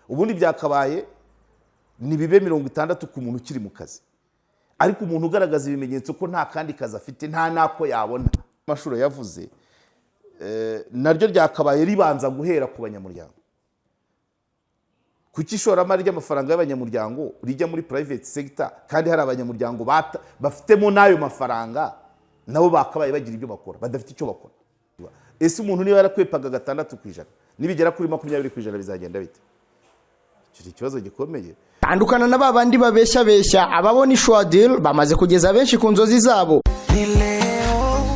Ubundi byakabaye ni bibe 60 ku muntu ukiri mu kazi, ariko umuntu ugaragaza ibimenyetso ko nta kandi kazi afite, nta n'ako yabona, amashuri yavuze, naryo ryakabaye ribanza guhera ku banyamuryango. Kuki ishoramari ry'amafaranga y'abanyamuryango rijya muri private sector kandi hari abanyamuryango bafitemo n'ayo mafaranga, nabo bakabaye bagira ibyo bakora, badafite icyo bakora? Ese umuntu niba yarakwepaga 6%, nibigera kuri 20% bizagenda bite? Icyo ni ikibazo gikomeye. Tandukana na ba bandi babeshya beshya. Ababona ishwadil bamaze kugeza benshi ku nzozi zabo.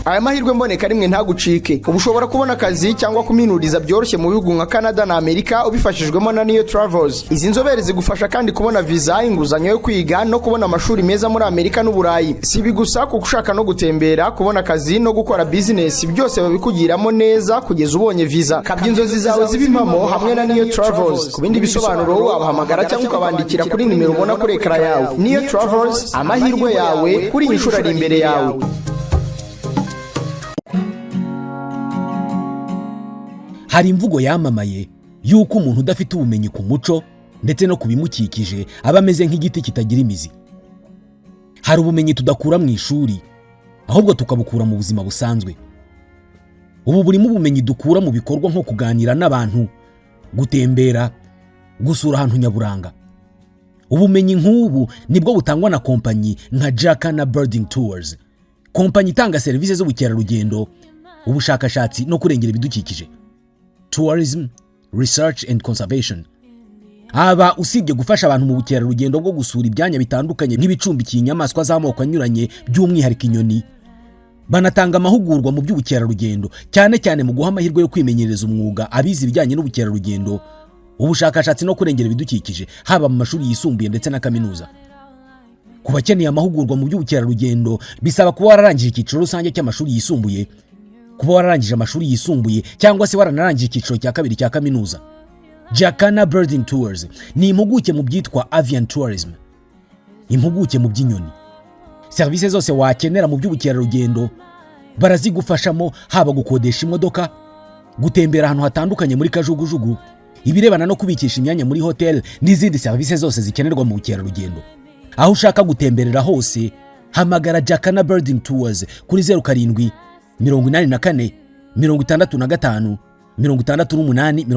Aya mahirwe mboneka rimwe ntagucike. Ubu ushobora kubona akazi cyangwa kuminuriza byoroshye mu bihugu nka Canada na Amerika ubifashijwemo na Niyo Travels. Izi nzobere zigufasha kandi kubona viza, inguzanyo yo kwiga no kubona amashuri meza muri Amerika n'Uburayi. Si ibi gusa, kuko ushaka no gutembera, kubona akazi no gukora bizinesi, byose babikugiramo neza kugeza ubonye viza. Kabya inzozi zawe zibe impamo hamwe na Niyo Travels. Ku bindi bisobanuro wabahamagara cyangwa ukabandikira kuri nimero ubona kuri écran yawe. Niyo Travels, amahirwe yawe kuri iyi nshuro ari imbere yawe. Hari imvugo yamamaye y'uko umuntu udafite ubumenyi ku muco ndetse no ku bimukikije aba ameze nk'igiti kitagira imizi. Hari ubumenyi tudakura mu ishuri, ahubwo tukabukura mu buzima busanzwe. Ubu burimo ubumenyi dukura mu bikorwa nko kuganira n'abantu, gutembera, gusura ahantu nyaburanga. Ubumenyi nk'ubu nibwo butangwa na kompanyi nka Jacana Birding Tours, kompanyi itanga serivisi z'ubukerarugendo, ubushakashatsi no kurengera ibidukikije, tourism, research and conservation. Aba usibye gufasha abantu mu bukerarugendo bwo gusura ibyanya bitandukanye nk'ibicumbikiye inyamaswa z'amoko anyuranye, by'umwihariko inyoni, banatanga amahugurwa mu by'ubukerarugendo, cyane cyane mu guha amahirwe yo kwimenyereza umwuga abize ibijyanye n'ubukerarugendo, ubushakashatsi no kurengera ibidukikije, haba mu mashuri yisumbuye ndetse na kaminuza. Ku bakeneye amahugurwa mu by'ubukerarugendo, bisaba kuba wararangije icyiciro rusange cy'amashuri yisumbuye, kuba wararangije amashuri yisumbuye cyangwa se waranarangije icyiciro cya kabiri cya kaminuza. Jacana Birding Tours ni impuguke mu byitwa avian tourism, impuguke mu by'inyoni. Serivisi zose wakenera mu by'ubukerarugendo barazigufashamo, haba gukodesha imodoka, gutembera ahantu hatandukanye muri kajugujugu, ibirebana no kubikisha imyanya muri hoteli n'izindi serivisi zose zikenerwa mu bukerarugendo. Aho ushaka gutemberera hose, hamagara Jacana Birding Tours kuri 0784 65 68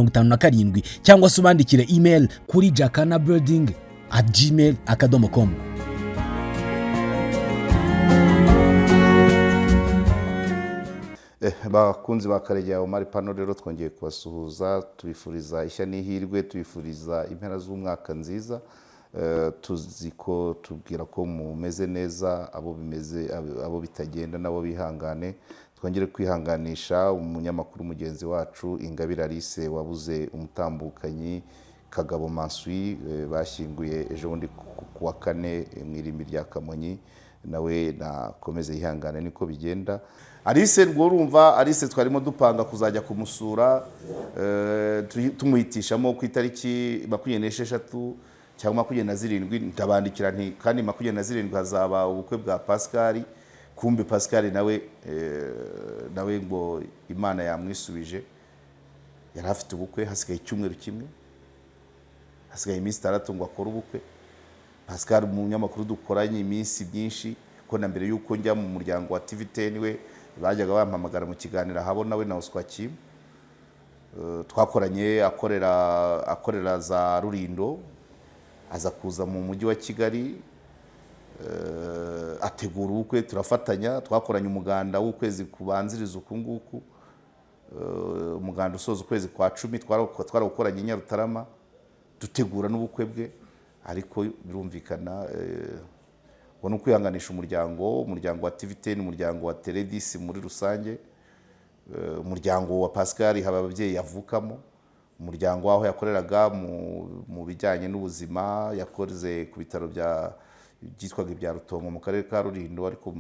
57 cyangwa se ubandikire email kuri jacanabirding@gmail.com. Bakunzi ba Karegeya Omar Pano rero, twongeye kubasuhuza, tubifuriza ishya n'ihirwe, tubifuriza impera z'umwaka nziza. Tuzi ko tubwira ko mumeze neza, abo bimeze, abo bitagenda nabo bihangane. Twongere kwihanganisha umunyamakuru mugenzi wacu Ingabire Alice wabuze umutambukanyi Kagabo Mansui, bashyinguye ejo bundi ku wa kane mu irimbi rya Kamonyi. Nawe nakomeze yihangane, niko bigenda. Alice rwo urumva, Alice twarimo dupanga kuzajya kumusura, tumuhitishamo ku itariki 26 cyangwa 27. Ndabandikira nti kandi 27 hazaba ubukwe bwa Pascal. Kumbe Pascal nawe ngo Imana yamwisubije. Yari afite ubukwe, hasigaye icyumweru kimwe, hasigaye iminsi 6 ngo akore ubukwe. Pascal, umunyamakuru dukoranye iminsi myinshi, ko na mbere y'uko njya mu muryango wa TV10 we bajyaga bampamagara mu kiganiro ahabona we na Oswakim. Twakoranye akorera za Rurindo, aza kuza mu mujyi wa Kigali, ategura ubukwe turafatanya. Twakoranye umuganda w'ukwezi kubanziriza uku nguku, umuganda usoza ukwezi kwa 10 twarawukoranye i Nyarutarama, dutegura n'ubukwe bwe. Ariko birumvikana, ngo ni ukwihanganisha umuryango wa TV10, umuryango wa Teledis muri rusange, umuryango wa Pascal, haba ababyeyi avukamo, umuryango w'aho yakoreraga mu bijyanye n'ubuzima. Yakoze ku bitaro bya byitwaga ibya Rutongo mu karere ka Rulindo, ariko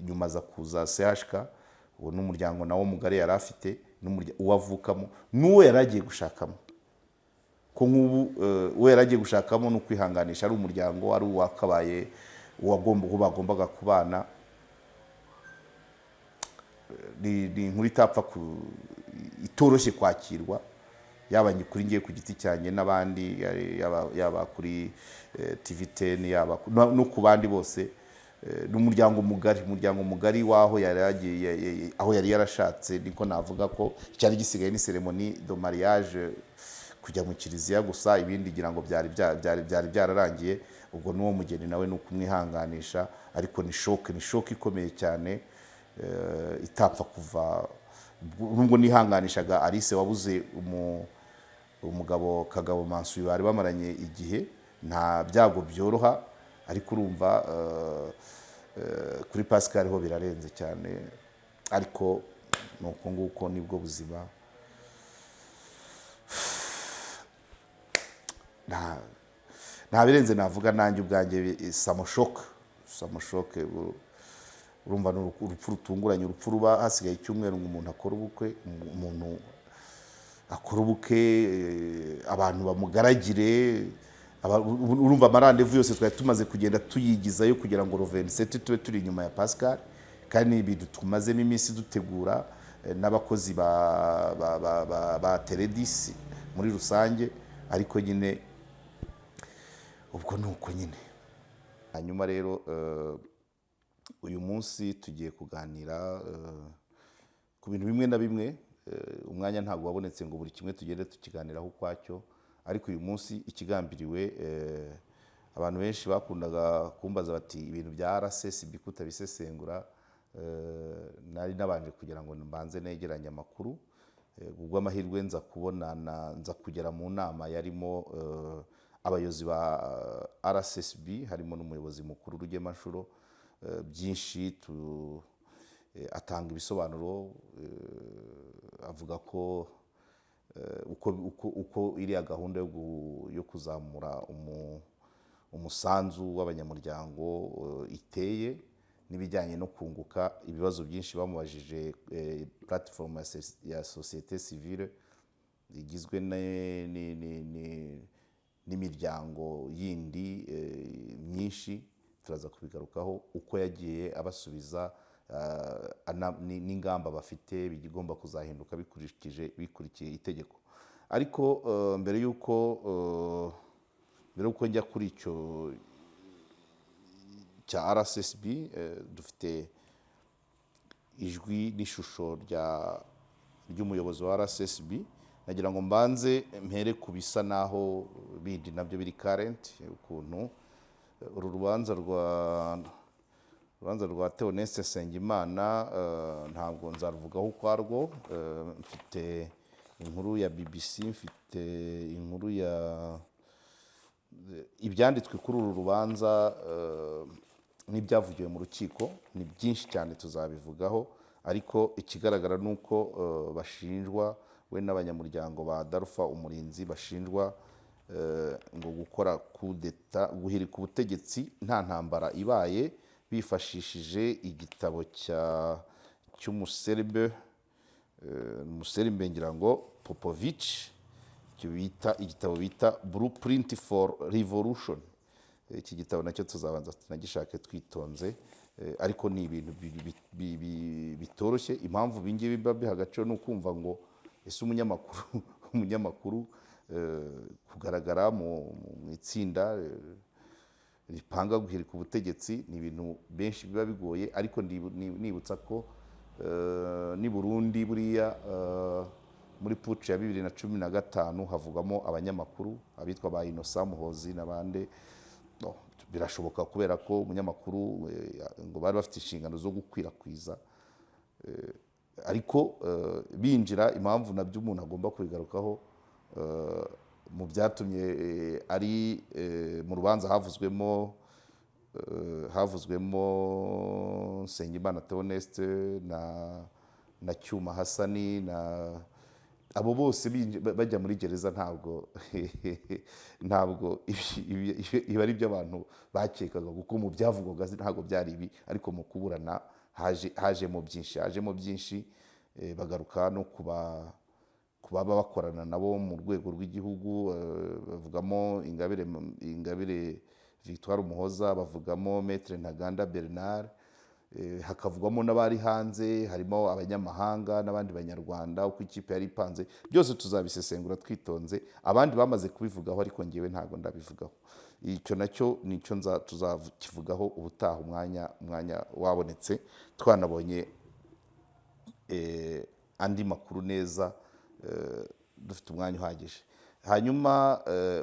nyuma aza kuza CHK. Uwo ni umuryango nawo mugari yari afite, uwo avukamo n'uwo yari agiye gushakamo. Ko nk'ubu uwo yari agiye gushakamo ni ukwihanganisha, ari umuryango, ari uwakabaye uwagomba, uwo bagombaga kubana. Ni inkuru itapfa itoroshye kwakirwa. Yaba kuri ngiye ku giti cyanjye n'abandi, yaba kuri TV10, yaba no ku bandi bose. Ni umuryango mugari, umuryango mugari w'aho yari yagiye, aho yari yarashatse. Niko navuga ko icyari gisigaye ni cérémonie de mariage, kujya mu kiliziya gusa, ibindi ngira ngo byari byararangiye. Ubwo n'uwo mugeni nawe ni ukumwihanganisha, ariko ni choc, ni choc ikomeye cyane, itapfa kuva. Nubwo nihanganishaga Alice wabuze umugabo Kagabo Mansuye bari bamaranye igihe, nta byago byoroha, ariko urumva kuri Pascal ho birarenze cyane. Ariko ni uko nguko, nibwo buzima. Nta birenze navuga nanjye ubwanjye, ça me choque, ça me choque. Urumva ni urupfu rutunguranye, urupfu ruba hasigaye icyumweru ngo umuntu akore ubukwe, umuntu akora ubukwe, abantu bamugaragire. Urumva ama rendez-vous yose twari tumaze kugenda tuyigizayo kugira ngo le 27 tube turi inyuma ya Pascal, kandi ni ibintu tumazemo iminsi dutegura, n'abakozi ba Télé 10 muri rusange. Ariko nyine ubwo ni uko nyine. Hanyuma rero uyu munsi tugiye kuganira ku bintu bimwe na bimwe. Umwanya ntabwo wabonetse ngo buri kimwe tugende tukiganiraho ukwacyo, ariko uyu munsi ikigambiriwe, abantu benshi bakundaga kumbaza bati: "Ibintu bya RSSB kutabisesengura?" Nari nabanje kugira ngo mbanze negeranye amakuru. Ubwo amahirwe nza kubonana, nza kugera mu nama yarimo abayobozi ba RSSB, harimo n'umuyobozi mukuru Rugemanshuro. Byinshi atanga ibisobanuro, avuga ko uko iriya gahunda yo kuzamura umusanzu w'abanyamuryango iteye n'ibijyanye no kunguka. Ibibazo byinshi bamubajije, plateforme ya société civile igizwe n'imiryango yindi myinshi, turaza kubigarukaho uko yagiye abasubiza, n'ingamba bafite bigomba kuzahinduka bikurikiye itegeko. Ariko mbere y'uko njya kuri icyo cya RSSB, dufite ijwi n'ishusho ry'umuyobozi wa RSSB. Nagira ngo mbanze mpere ku bisa naho bindi nabyo biri current, ukuntu uru rubanza rwa Theoneste Nsengimana. Ntabwo nzaruvugaho ukwarwo. Mfite inkuru ya BBC, mfite inkuru ya ibyanditswe kuri uru rubanza n'ibyavugiwe mu rukiko ni byinshi cyane, tuzabivugaho. Ariko ikigaragara ni uko bashinjwa, we n'abanyamuryango ba DALFA Umurinzi, bashinjwa ngo gukora kudeta, guhirika ubutegetsi nta ntambara ibaye, bifashishije igitabo cy'umuserbe, umuserbe ngira ngo Popovic, icyo bita igitabo bita Blueprint for Revolution. Iki gitabo nacyo tuzabanza tunagishake twitonze. Ariko ni ibintu bitoroshye. Impamvu ibi ngibi biba biha agaciro ni ukumva ngo ese umunyamakuru kugaragara mu itsinda ripanga guhirika ubutegetsi, ni ibintu benshi biba bigoye. Ariko nibutsa ko n'i Burundi buriya muri putsch ya 2015 havugamo abanyamakuru, abitwa ba Innocent Muhozi n'abandi. No, birashoboka kubera ko umunyamakuru ngo bari bafite inshingano zo gukwirakwiza, ariko binjira. Impamvu nabyo umuntu agomba kubigarukaho, mu byatumye ari mu rubanza havuzwemo Nsengimana Theoneste na Cyuma Hasani na abo bose bajya muri gereza. Ntabwo ibi ari byo abantu bakekaga, kuko mu byavugwaga ntabwo byari ibi. Ariko mu kuburana hajemo byinshi, hajemo byinshi. Bagaruka no ku baba bakorana nabo mu rwego rw'igihugu, bavugamo Ingabire Victoire Umuhoza, bavugamo Maître Ntaganda Bernard. Hakavugwamo n'abari hanze, harimo abanyamahanga n'abandi Banyarwanda, uko ikipe yari ipanze, byose tuzabisesengura twitonze. Abandi bamaze kubivugaho, ariko ngewe ntabwo ndabivugaho. Icyo nacyo nicyo tuzakivugaho ubutaha, umwanya wabonetse, twanabonye andi makuru neza, dufite umwanya uhagije. Hanyuma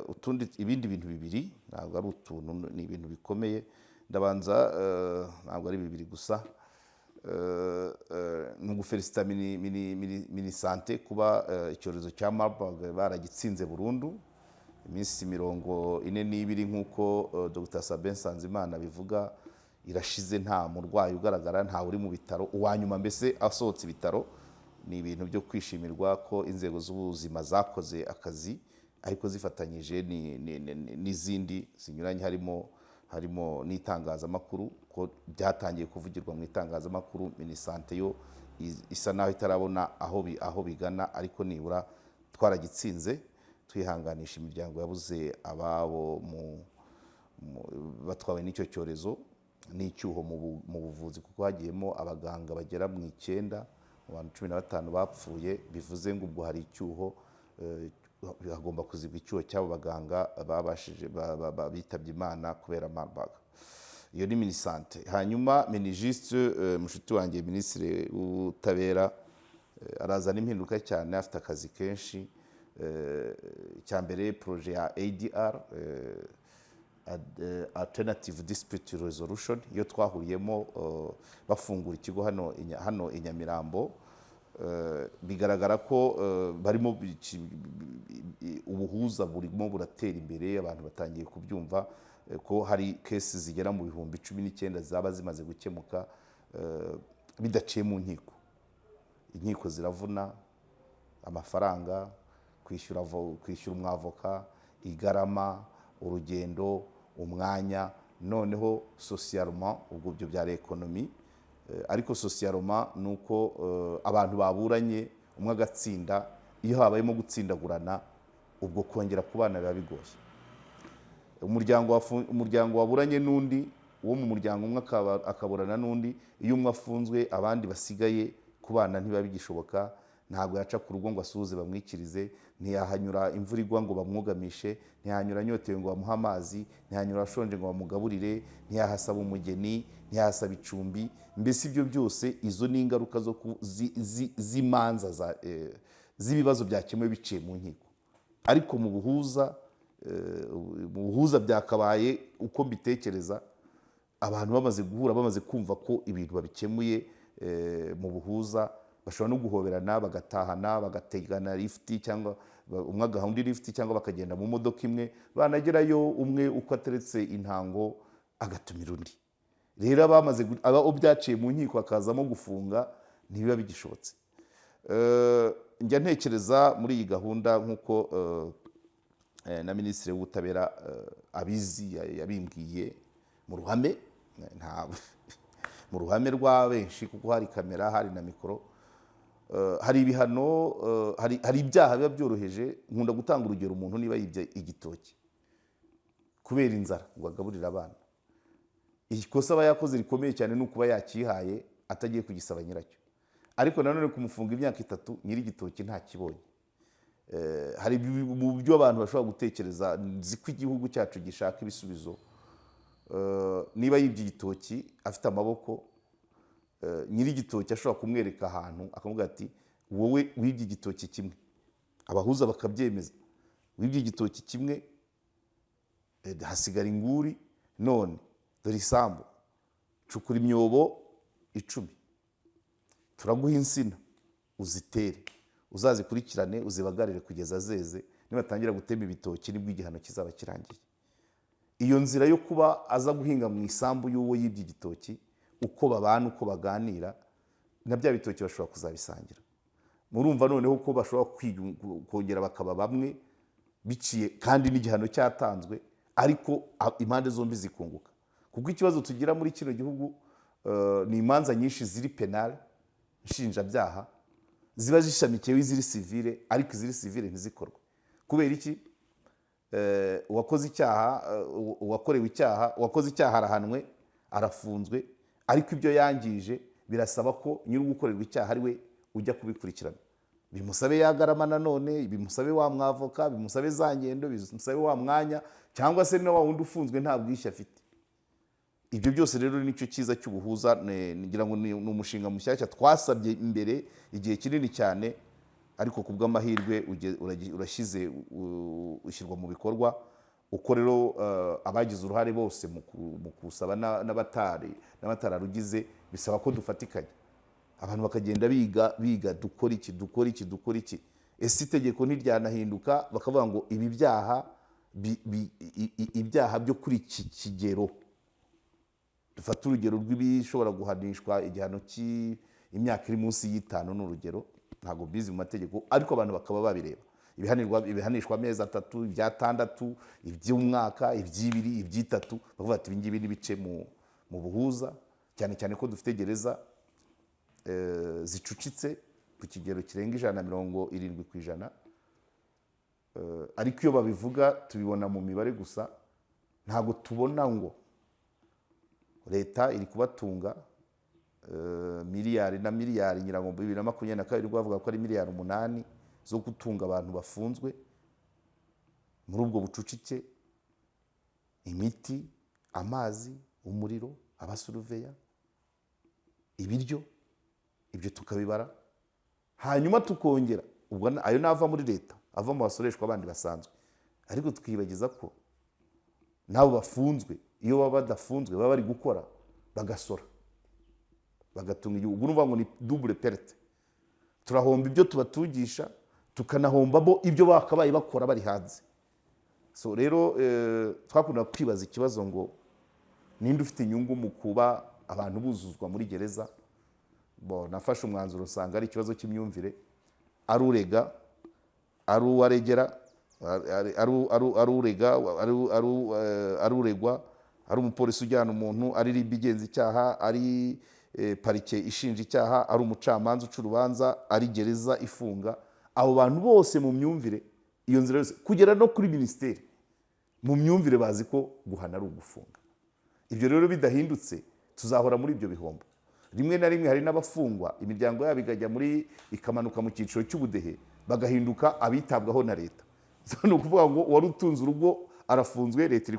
utundi, ibindi bintu bibiri, ntabwo ari utuntu, ni ibintu bikomeye. Ndabanza, ntabwo ari bibiri gusa. Ni ugufelicita Minisante kuba icyorezo cya Marburg baragitsinze burundu. Iminsi 42, nk'uko Dr Sabin Nsanzimana bivuga, irashize, nta murwayi ugaragara, ntawe uri mu bitaro, uwa nyuma mbese asohotse ibitaro. Ni ibintu byo kwishimirwa ko inzego z'ubuzima zakoze akazi, ariko zifatanyije n'izindi zinyuranye, harimo n'itangazamakuru, ko byatangiye kuvugirwa mu itangazamakuru. Minisante yo isa naho itarabona aho bigana, ariko nibura twaragitsinze. Twihanganisha imiryango yabuze ababo batwawe n'icyo cyorezo, n'icyuho mu buvuzi, kuko hagiyemo abaganga bagera mu 9 mu bantu 15 bapfuye. Bivuze ngo ubwo hari icyuho, hagomba kuzibwa icyuho cy'abo baganga babashije bitabye Imana kubera Marburg. Iyo ni Minisante. Hanyuma Minijust, mushuti wanjye Minisitiri w'Ubutabera, arazana impinduka cyane, afite akazi kenshi. Icya mbere, projet ya ADR, Alternative Dispute Resolution, iyo twahuriyemo bafungura ikigo hano i Nyamirambo. Bigaragara ko barimo ubuhuza burimo buratera imbere, abantu batangiye kubyumva, ko hari case zigera mu 19,000 zaba zimaze gukemuka bidaciye mu nkiko. Inkiko ziravuna amafaranga, kwishyura umwavoka, igarama, urugendo, umwanya. Noneho socialement, ubwo ibyo byari économie, ariko socialement ni uko abantu baburanye umwe agatsinda, iyo habayemo gutsindagurana, ubwo kongera kubana biba bigoye. Umuryango waburanye n'undi wo mu muryango umwe akaburana n'undi, iyo umwe afunzwe abandi basigaye kubana ntibiba bigishoboka. Ntabwo yaca ku rugo ngo asuhuze bamwikirize, ntiyahanyura imvura igwa ngo bamwugamishe, ntiyahanyura anyotewe ngo bamuhe amazi, ntiyahanyura ashonje ngo bamugaburire, ntiyahasaba umugeni, ntiyahasaba icumbi. Mbese ibyo byose, izo ni ingaruka z'imanza z'ibibazo byakemuwe biciye mu nkiko. Ariko mu buhuza byakabaye, uko mbitekereza, abantu bamaze guhura, bamaze kumva ko ibintu babikemuye mu buhuza, bashobora no guhoberana, bagatahana, bagategana lifuti, cyangwa umwe agaha undi lifuti, cyangwa bakagenda mu modoka imwe, banagerayo umwe uko ateretse intango agatumira undi. Rero aba byaciye mu nkiko hakazamo gufunga, ntibiba bigishobotse. Njya ntekereza muri iyi gahunda, nk'uko na Minisitiri w'Ubutabera abizi, yabimbwiye mu ruhame, nta mu ruhame rwa benshi, kuko hari kamera, hari na mikoro. Hari ibihano, hari ibyaha biba byoroheje. Nkunda gutanga urugero: umuntu niba yibye igitoki kubera inzara ngo agaburire abana, ikosa aba yakoze rikomeye cyane ni ukuba yakihaye atagiye kugisaba nyiracyo. Ariko nanone kumufunga imyaka 3, nyiri igitoki ntakibonye. Hari mu byo abantu bashobora gutekereza, nzi ko igihugu cyacu gishaka ibisubizo. Niba yibye igitoki afite amaboko, nyiri igitoki ashobora kumwereka ahantu, akamubwira ati: "Wowe wibye igitoki kimwe," abahuza bakabyemeza, "wibye igitoki kimwe, hasigara inguri, none dore isambu, cukura imyobo 10, turaguha insina uzitere, uzazikurikirane, uzibagarire kugeza zeze, nibatangira gutema ibitoki nibwo igihano kizaba kirangiye." Iyo nzira yo kuba aza guhinga mu isambu y'uwo yibye igitoki, uko babana, uko baganira, na bya bitoki bashobora kuzabisangira. Murumva noneho ko bashobora kongera bakaba bamwe biciye, kandi n'igihano cyatanzwe, ariko impande zombi zikunguka. Kuko ikibazo tugira muri kino gihugu ni imanza nyinshi ziri pénales, nshinjabyaha, ziba zishamikiyeho iziri civile, ariko iziri civile ntizikorwe. Kubera iki? Uwakoze icyaha, uwakorewe icyaha, uwakoze icyaha arahanwe, arafunzwe. Ariko ibyo yangije birasaba ko nyiri gukorerwa icyaha ari we ujya kubikurikirana, bimusabe yagarama nanone, bimusabe wa mwavoka, bimusabe za ngendo, bimusabe wa mwanya, cyangwa se na wa wundi ufunzwe nta bwishyu afite. Ibyo byose rero nicyo cyiza cy'ubuhuza. Ngira ngo ni umushinga mushyashya twasabye imbere igihe kinini cyane, ariko ku bw'amahirwe urashyize ushyirwa mu bikorwa. Uko rero abagize uruhare bose mu kuwusaba n'abatararugize, bisaba ko dufatikanya, abantu bakagenda biga dukora iki, dukora iki, dukora iki, ese itegeko ntiryanahinduka, bakavuga ngo ibi byaha ibyaha byo kuri iki kigero, dufate urugero rw'ibishobora guhanishwa igihano cy'imyaka iri munsi y'itanu, ni urugero, ntabwo bizi mu mategeko, ariko abantu bakaba babireba, ibihanishwa amezi 3, iby'atandatu, iby'umwaka, iby'ibiri, iby'itatu, bakavuga ati ibi ngibi ni bice mu buhuza, cyane cyane ko dufite gereza zicucitse ku kigero kirenga 170%. Ariko iyo babivuga tubibona mu mibare gusa, ntabwo tubona ngo leta iri kubatunga miliyari na miliyari. Ngira ngo 2022 bavuga ko ari miliyari 8 zo gutunga abantu bafunzwe muri ubwo bucucike, imiti, amazi, umuriro, abasuruveya, ibiryo, ibyo tukabibara, hanyuma tukongera ubwo ayo nava muri leta, ava mu basoreshwa bandi basanzwe, ariko tukibagiza ko n'abo bafunzwe iyo baba badafunzwe baba bari gukora, bagasora, bagatunga igihugu. Urumva ngo ni double perte, turahomba ibyo tubatugisha, tukanahomba bo ibyo bakabaye bakora bari hanze. So rero twakunda kwibaza ikibazo ngo ninde ufite inyungu mu kuba abantu buzuzwa muri gereza? Bo nafashe umwanzuro usanga ari ikibazo cy'imyumvire, ari urega, ari uwaregera, ari urega, ari uregwa, ari umupolisi ujyana umuntu, ari RIB igenza icyaha, ari parike ishinja icyaha, ari umucamanza uca urubanza, ari gereza ifunga. Abo bantu bose mu myumvire, iyo nzira yose kugera no kuri minisiteri, mu myumvire bazi ko guhana ari ugufunga. Ibyo rero bidahindutse tuzahora muri ibyo bihombo. Rimwe na rimwe hari n'abafungwa imiryango yabo ikajya muri, ikamanuka mu cyiciro cy'ubudehe, bagahinduka abitabwaho na leta. Ni ukuvuga ngo uwari utunze urugo arafunzwe, leta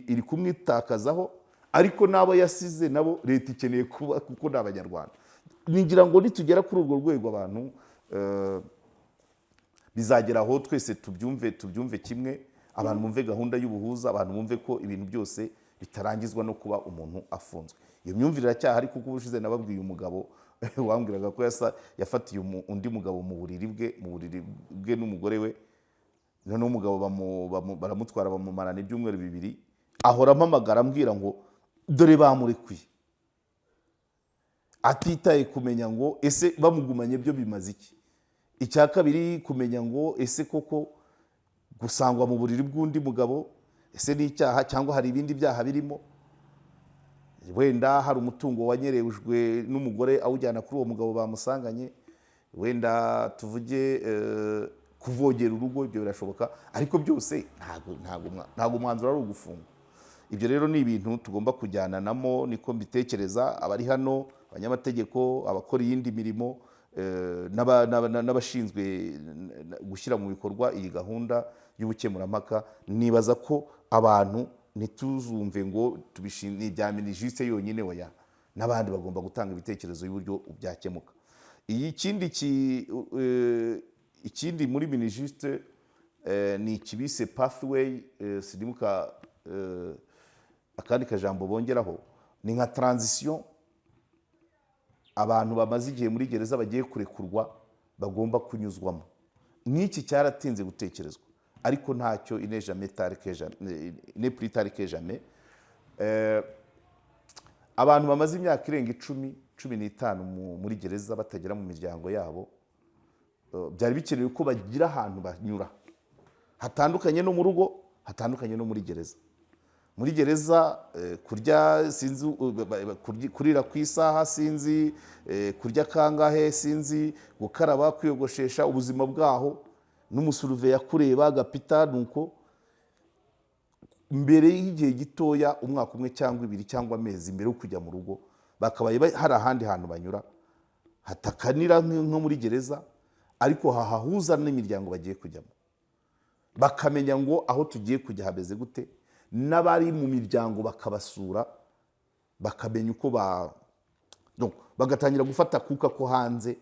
iri kumwitakazaho, ariko n'abo yasize nabo leta ikeneye kuba, kuko ni abanyarwanda. Nigira ngo nitugera kuri urwo rwego abantu bizagera aho twese tubyumve kimwe, abantu bumve gahunda y'ubuhuza, abantu bumve ko ibintu byose bitarangizwa no kuba umuntu afunzwe. Iyo myumvire iracyahari, kuko ubushize nababwiye umugabo wambwiraga ko yafatiye undi mugabo mu buriri bwe n'umugore we, noneho umugabo baramutwara, bamumarana ibyumweru 2, ahora ampamagara ambwira ngo dore bamurekuye, atitaye kumenya ngo ese bamugumanye byo bimaze iki. Icya kabiri, kumenya ngo ese koko gusangwa mu buriri bw'undi mugabo ese ni icyaha, cyangwa hari ibindi byaha birimo, wenda hari umutungo wanyerejwe n'umugore awujyana kuri uwo mugabo bamusanganye, wenda tuvuge kuvogera urugo, ibyo birashoboka, ariko byose ntabwo umwanzuro ari ugufunga. Ibyo rero ni ibintu tugomba kujyananamo, niko mbitekereza. Abari hano, abanyamategeko, abakora iyindi mirimo, n'abashinzwe gushyira mu bikorwa iyi gahunda y'ubukemurampaka, nibaza ko abantu ntituzumve ngo ni ibya MINIJUST yonyine, oya, n'abandi bagomba gutanga ibitekerezo y'uburyo byakemuka. Iyi ikindi muri MINIJUST ni ikibise pathway, sinibuka akandi kajambo bongeraho, ni nka transition abantu bamaze igihe muri gereza bagiye kurekurwa bagomba kunyuzwamo. N'iki cyaratinze gutekerezwa, ariko ntacyo, il n'est jamais tard que jamais, n'est plus tard que jamais. Abantu bamaze imyaka irenga 10, 15 muri gereza batagera mu miryango yabo, byari bikenewe ko bagira ahantu banyura hatandukanye no mu rugo, hatandukanye no muri gereza. Muri gereza kurya sinzi, kurira ku isaha sinzi, kurya kangahe sinzi, gukaraba, kwiyogoshesha, ubuzima bwaho n'umusuruveya kureba agapita, nuko Mbere y'igihe gitoya, umwaka umwe cyangwa 2 cyangwa amezi mbere yo kujya mu rugo, bakabaye hari ahandi hantu banyura hatakanira nko muri gereza, ariko hahahuza n'imiryango bagiye kujyamo, bakamenya ngo aho tugiye kujya hameze gute, n'abari mu miryango bakabasura, bakamenya uko ba Donc, bagatangira gufata akuka ko hanze.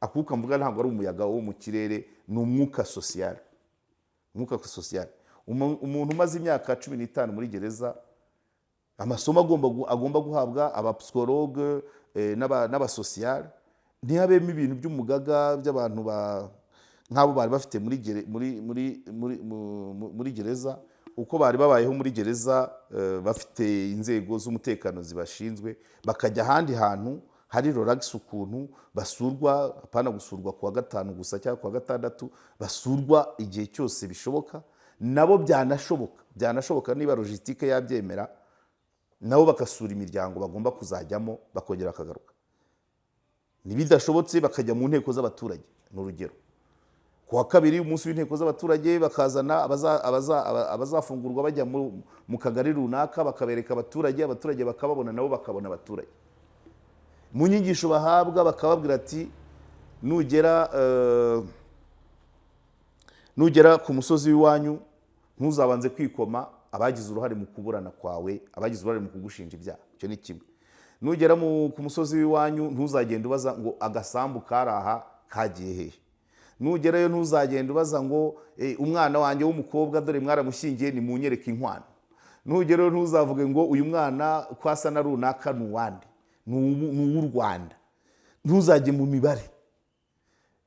Akuka mvuga ntabwo ari umuyaga wo mu kirere, ni umwuka social, umwuka social. Umuntu umaze imyaka 15 muri gereza, amasomo agomba guhabwa abapsychologue n'abasocial, ntihabemo ibintu by'umugaga by'abantu nk'abo bari bafite muri gere- muri muri muri mu- mu- muri gereza, uko bari babayeho muri gereza, bafite inzego z'umutekano zibashinzwe, bakajya ahandi hantu hari relax, ukuntu basurwa, apana gusurwa kuwa gatanu gusa cyangwa kuwa gatandatu, basurwa igihe cyose bishoboka nabo, byanashoboka niba logistique yabyemera, nabo bagasura imiryango bagomba kuzajyamo, bakongera bakagaruka. Ntibidashobotse, bakajya mu nteko z'abaturage. Ni urugero, ku wa kabiri, umunsi w'inteko z'abaturage, bakazana abazafungurwa bajya mu kagari runaka, bakabereka abaturage, abaturage bakababona, nabo bakabona abaturage. Mu nyigisho bahabwa bakababwira ati: Nugera ku musozi w'iwanyu, ntuzabanze kwikoma abagize uruhare mu kuburana kwawe, abagize uruhare mu kugushinja ibyaha." Icyo ni kimwe. Nugera ku musozi w'iwanyu, ntuzagende ubaza ngo agasambu kari aha kagiye hehe. Nugerayo, ntuzagende ubaza ngo umwana wanjye w'umukobwa dore mwaramushyingiye, nimunyereke inkwano. Nugerayo, ntuzavuge ngo uyu mwana ko asa na runaka ni uwande, ni uw'u Rwanda. Ntuzajye mu mibare.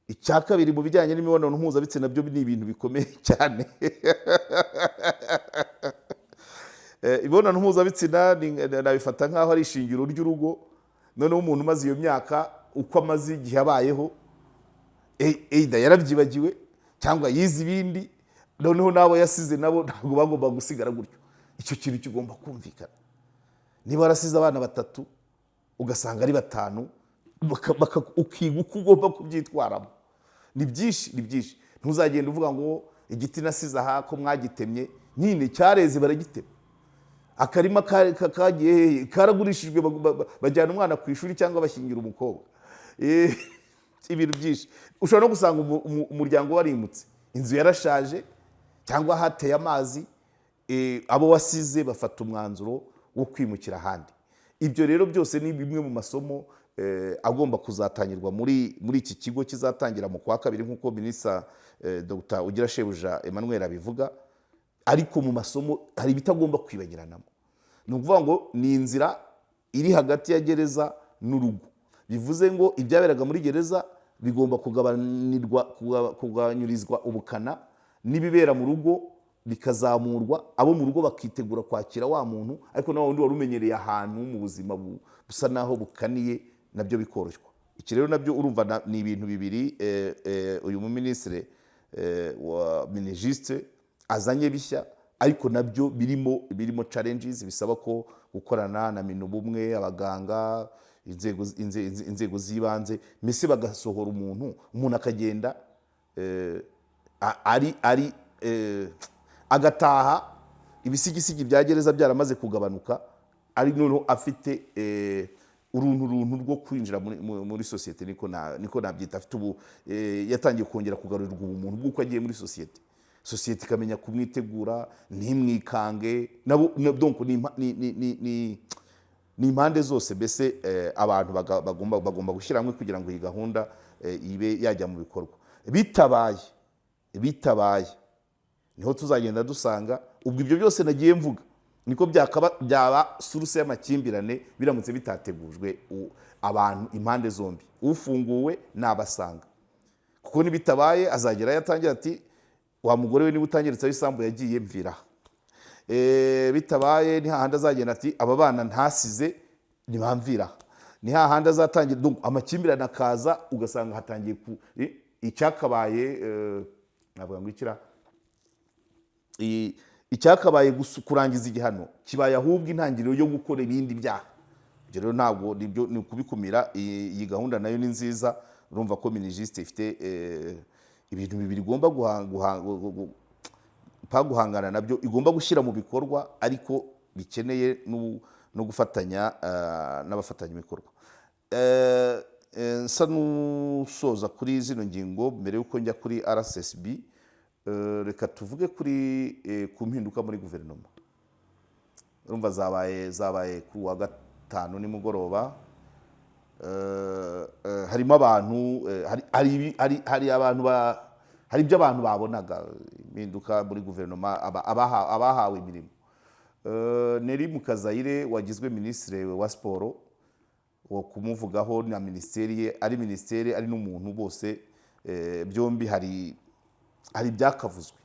Icya kabiri, mu bijyanye n'imibonano mpuzabitsina, byo ni ibintu bikomeye cyane. Imibonano mpuzabitsina nabifata nk'aho ari ishingiro ry'urugo. Noneho umuntu umaze iyo myaka, uko amaze igihe abayeho, either yarabyibagiwe cyangwa yize ibindi, noneho n'abo yasize nabo ntabwo bagomba gusigara gutyo. Icyo kintu kigomba kumvikana. Niba warasize abana batatu, ugasanga ari batanu, ukiga uko ugomba kubyitwaramo. Ni byinshi, ni byinshi. Ntuzagenda uvuga ngo igiti nasize aha ko mwagitemye, nyine cyareze baragitema, akarima kagiye hehe, karagurishijwe, bajyana umwana ku ishuri cyangwa bashyingira umukobwa. Ibintu byinshi. Ushobora no gusanga umuryango warimutse, inzu yarashaje cyangwa hateye amazi, abo wasize bafata umwanzuro wo kwimukira ahandi. Ibyo rero byose ni bimwe mu masomo agomba kuzatangirwa muri iki kigo kizatangira mu kwa kabiri, nk'uko Minisita Dr Ugirashebuja Emmanuel abivuga. Ariko mu masomo hari ibitagomba kwibagiranamo. Ni ukuvuga ngo ni inzira iri hagati ya gereza n'urugo, bivuze ngo ibyaberaga muri gereza bigomba kugabanyurizwa ubukana, n'ibibera mu rugo bikazamurwa, abo mu rugo bakitegura kwakira wa muntu, ariko na wa wundi wari umenyereye ahantu mu buzima busa naho bukaniye, nabyo bikoroshywa. Iki rero nabyo urumva ni ibintu bibiri uyu muminisitiri wa Minijust azanye bishya, ariko nabyo birimo challenges, bisaba ko gukorana na Minubumwe, abaganga, inzego z'ibanze, mbese bagasohora umuntu, umuntu akagenda ari agataha ibisigisigi bya gereza byaramaze kugabanuka, ari noneho afite uruntu runtu rwo kwinjira muri sosiyete, niko nabyita. Afite ubu yatangiye kongera kugarurirwa ubumuntu bw'uko agiye muri sosiyete, sosiyete ikamenya kumwitegura, ntimwikange nabo. Donc ni impande zose mbese, abantu bagomba gushyira hamwe kugira ngo iyi gahunda ibe yajya mu bikorwa. Bitabaye niho tuzagenda dusanga ubwo ibyo byose nagiye mvuga niko byakaba byaba source y'amakimbirane, biramutse bitategujwe abantu impande zombi, ufunguwe n'abasanga. Kuko nibitabaye, azagerayo atangira ati: "Wa mugore we, niba utangiritse aho isambu yagiye, mvira aha." Bitabaye, ni hahandi azagenda ati: "Aba bana ntasize ntibamvira aha." Ni hahandi azatangira, donc amakimbirane akaza, ugasanga hatangiye ku icyakabaye, navuga ngo ikira icyakabaye kurangiza igihano kibaye ahubwo intangiriro yo gukora ibindi byaha. Ibyo rero ntabwo nibyo, ni ukubikumira. Iyi gahunda nayo ni nziza. Urumva ko Minijust ifite ibintu bibiri igomba Pa guhangana nabyo, igomba gushyira mu bikorwa, ariko bikeneye no gufatanya n'abafatanyabikorwa. Nsa n'usoza kuri zino ngingo mbere y'uko njya kuri RSSB, reka tuvuge ku mpinduka muri guverinoma. Urumva zabaye ku wa gatanu nimugoroba. Harimo abantu, hari abantu hari ibyo abantu babonaga, impinduka muri guverinoma, abahawe imirimo. Nelly Mukazayire wagizwe minisitiri wa siporo, wo kumuvugaho na minisiteri ye, ari minisiteri ari n'umuntu, bose byombi hari ibyakavuzwe.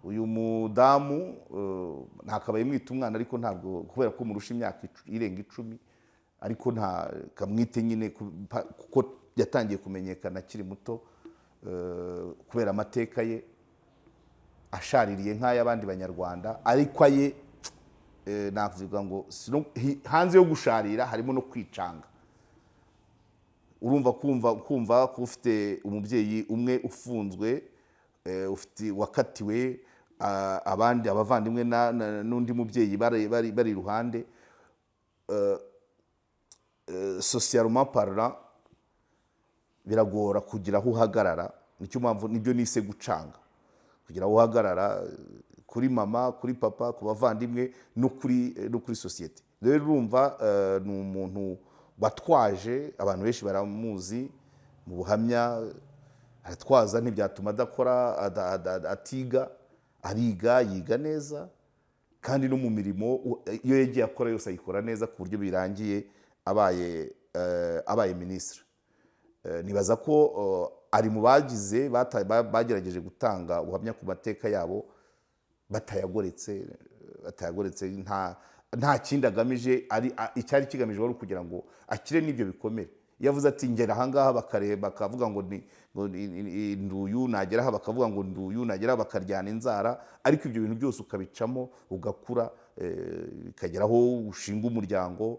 Uyu mudamu ntakabaye mwita umwana, ariko ntabwo kubera ko murusha imyaka irenga 10, ariko nta kamwite nyine, kuko yatangiye kumenyekana akiri muto, kubera amateka ye ashaririye nk'ay'abandi Banyarwanda, ariko aye, navuga ngo hanze yo gusharira harimo no kwicanga. Urumva kumva ko ufite umubyeyi umwe ufunzwe, ufite wakatiwe, abandi abavandimwe n'undi mubyeyi bari iruhande, socialement parlant biragora kugira aho uhagarara. Nicyo mpamvu nibyo nise gucanga, kugira aho uhagarara, kuri mama, kuri papa, ku bavandimwe no kuri sosiyete. Rero urumva, ni umuntu watwaje, abantu benshi baramuzi mu buhamya, aratwaza, ntibyatuma adakora, atiga, ariga, yiga neza, kandi no mu mirimo iyo yagiye akora yose ayikora neza, ku buryo birangiye abaye minisitiri. Nibaza ko ari mu bagize bagerageje gutanga ubuhamya ku mateka yabo batayagoretse, nta kindi agamije, ari icyari kigamije wari ukugira ngo akire n'ibyo bikomere. Iyo avuze ati ngera ahangaha bakareba bakavuga ngo ni nduyu, nagera aha bakavuga ngo nduyu, nagera aha bakaryana inzara, ariko ibyo bintu byose ukabicamo ugakura, bikagera aho ushinga umuryango,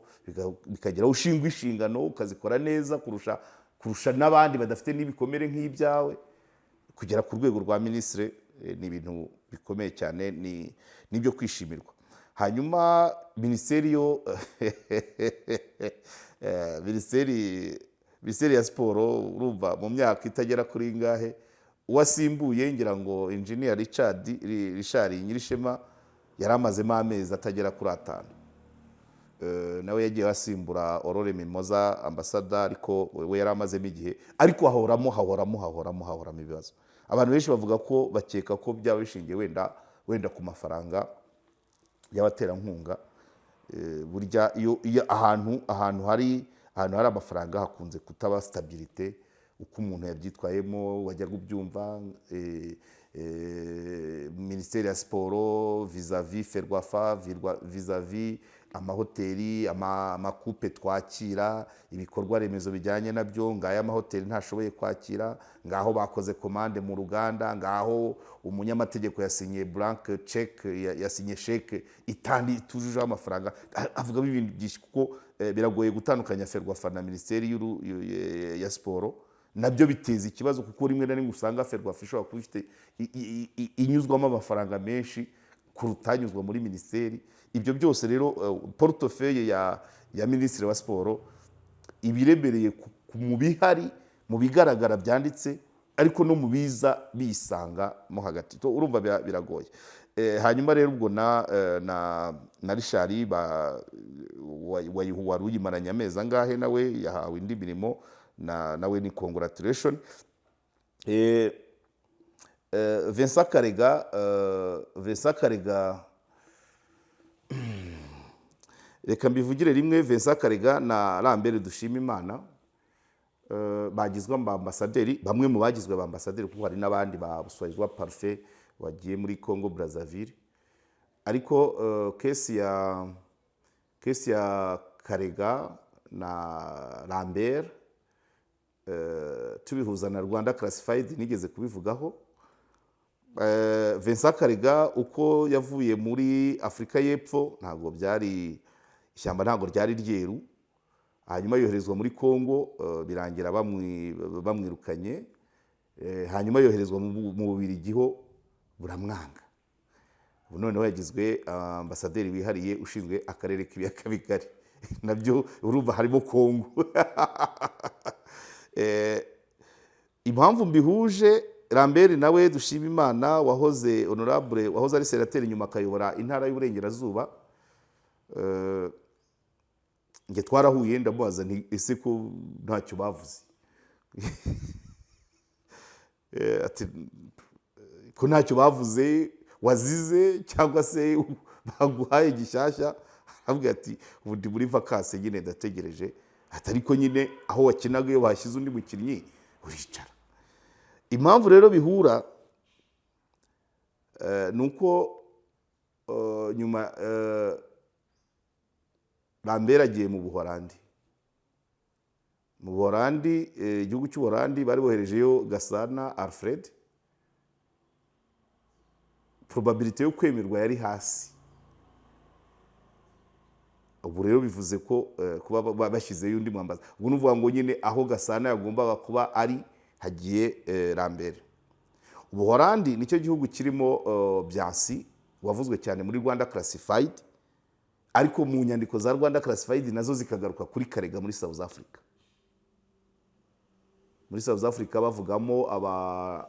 bikagera aho ushinga inshingano ukazikora neza kurusha n'abandi badafite n'ibikomere nk'ibyawe, kugera ku rwego rwa minisitiri, ni ibintu bikomeye cyane, ni n'ibyo kwishimirwa. Hanyuma minisiteri yo, minisiteri ya siporo, urumva mu myaka itagera kuri ingahe, uwasimbuye ngira ngo Engineer Richard Nyirishema yari amazemo amezi atagera kuri 5. Nawe yagiye asimbura Aurore Mimoza ambasada, ariko we yari amazemo igihe, ariko hahoramo hahoramo hahoramo hahoramo ibibazo. Abantu benshi bavuga ko bakeka ko byaba bishingiye wenda ku mafaranga y'abaterankunga. Burya iyo ahantu hari amafaranga hakunze kutaba stabilité. Uko umuntu yabyitwayemo wajyaga ubyumva, minisiteri ya siporo vis-à-vis FERWAFA, vis-à-vis amahoteli, amakupe twakira, ibikorwa remezo bijyanye nabyo, ngaya amahoteli ntashoboye kwakira, ngaho bakoze komande mu ruganda, ngaho umunyamategeko yasinye blank check, yasinye chèque itandi itujujeho amafaranga. Avugamo ibintu byinshi kuko biragoye gutandukanya FERWAFA na minisiteri ya siporo. Nabyo biteza ikibazo kuko rimwe na rimwe usanga FERWAFA ishobora kuba ifite inyuzwamo amafaranga menshi kuruta anyuzwa muri minisiteri. Ibyo byose rero, portefeuille ya minisitiri wa siporo ibiremereye mu bihari, mu bigaragara byanditse, ariko no mu biza bisanga mo hagati. To, urumva biragoye. Hanyuma rero ubwo na Richard wari uyimaranye amezi angahe, nawe yahawe indi mirimo, nawe ni congratulation. Vincent Karega, reka mbivugire rimwe, Vincent Karega na Lambert Dushimimana bagizwe ambasaderi, bamwe mu bagizwe ambasaderi, kuko hari n'abandi ba Buswahilwa Parfait wagiye muri Congo Brazzaville. Ariko case ya Karega na Lambert, tubihuza na Rwanda Classified nigeze kubivugaho. Vincent Karega uko yavuye muri Afurika y'Epfo ntabwo byari ishyamba, ntabwo ryari ryeru, hanyuma yoherezwa muri Congo, birangira bamwirukanye, hanyuma yoherezwa mu Bubiligi ho buramwanga. Ubu noneho yagizwe ambasaderi wihariye ushinzwe akarere k'ibiyaga bigari, nabyo urumva harimo Kongo. Impamvu mbihuje, Lambert nawe Dushimimana wahoze honorable, wahoze ari senateri, nyuma akayobora intara y'Uburengerazuba. Njye twarahuye, ndamubaza nti: "Ese ko ntacyo bavuze?" Ati: "Ko ntacyo bavuze, wazize cyangwa se baguhaye gishyashya?" Aravuga ati: "Ubu ndi muri vacances nyine, ndategereje." Ati: "Ariko nyine aho wakinaga iyo bashyize undi mukinnyi uricara." Impamvu rero bihura ni uko nyuma Lambert agiye mu Buholandi. Mu Buholandi, igihugu cy'Ubuholandi bari boherejeyo Gasana Alfred. Probabilité yo kwemerwa yari hasi. Ubu rero bivuze ko kuba bashyizeyo undi mwambaza, ubwo ni ukuvuga ngo nyine aho Gasana yagombaga kuba ari hagiye Lambert. Ubuholandi nicyo gihugu kirimo Byansi wavuzwe cyane muri Rwanda Classified, ariko mu nyandiko za Rwanda Classified nazo zikagaruka kuri Karega muri South Africa. Muri South Africa bavugamo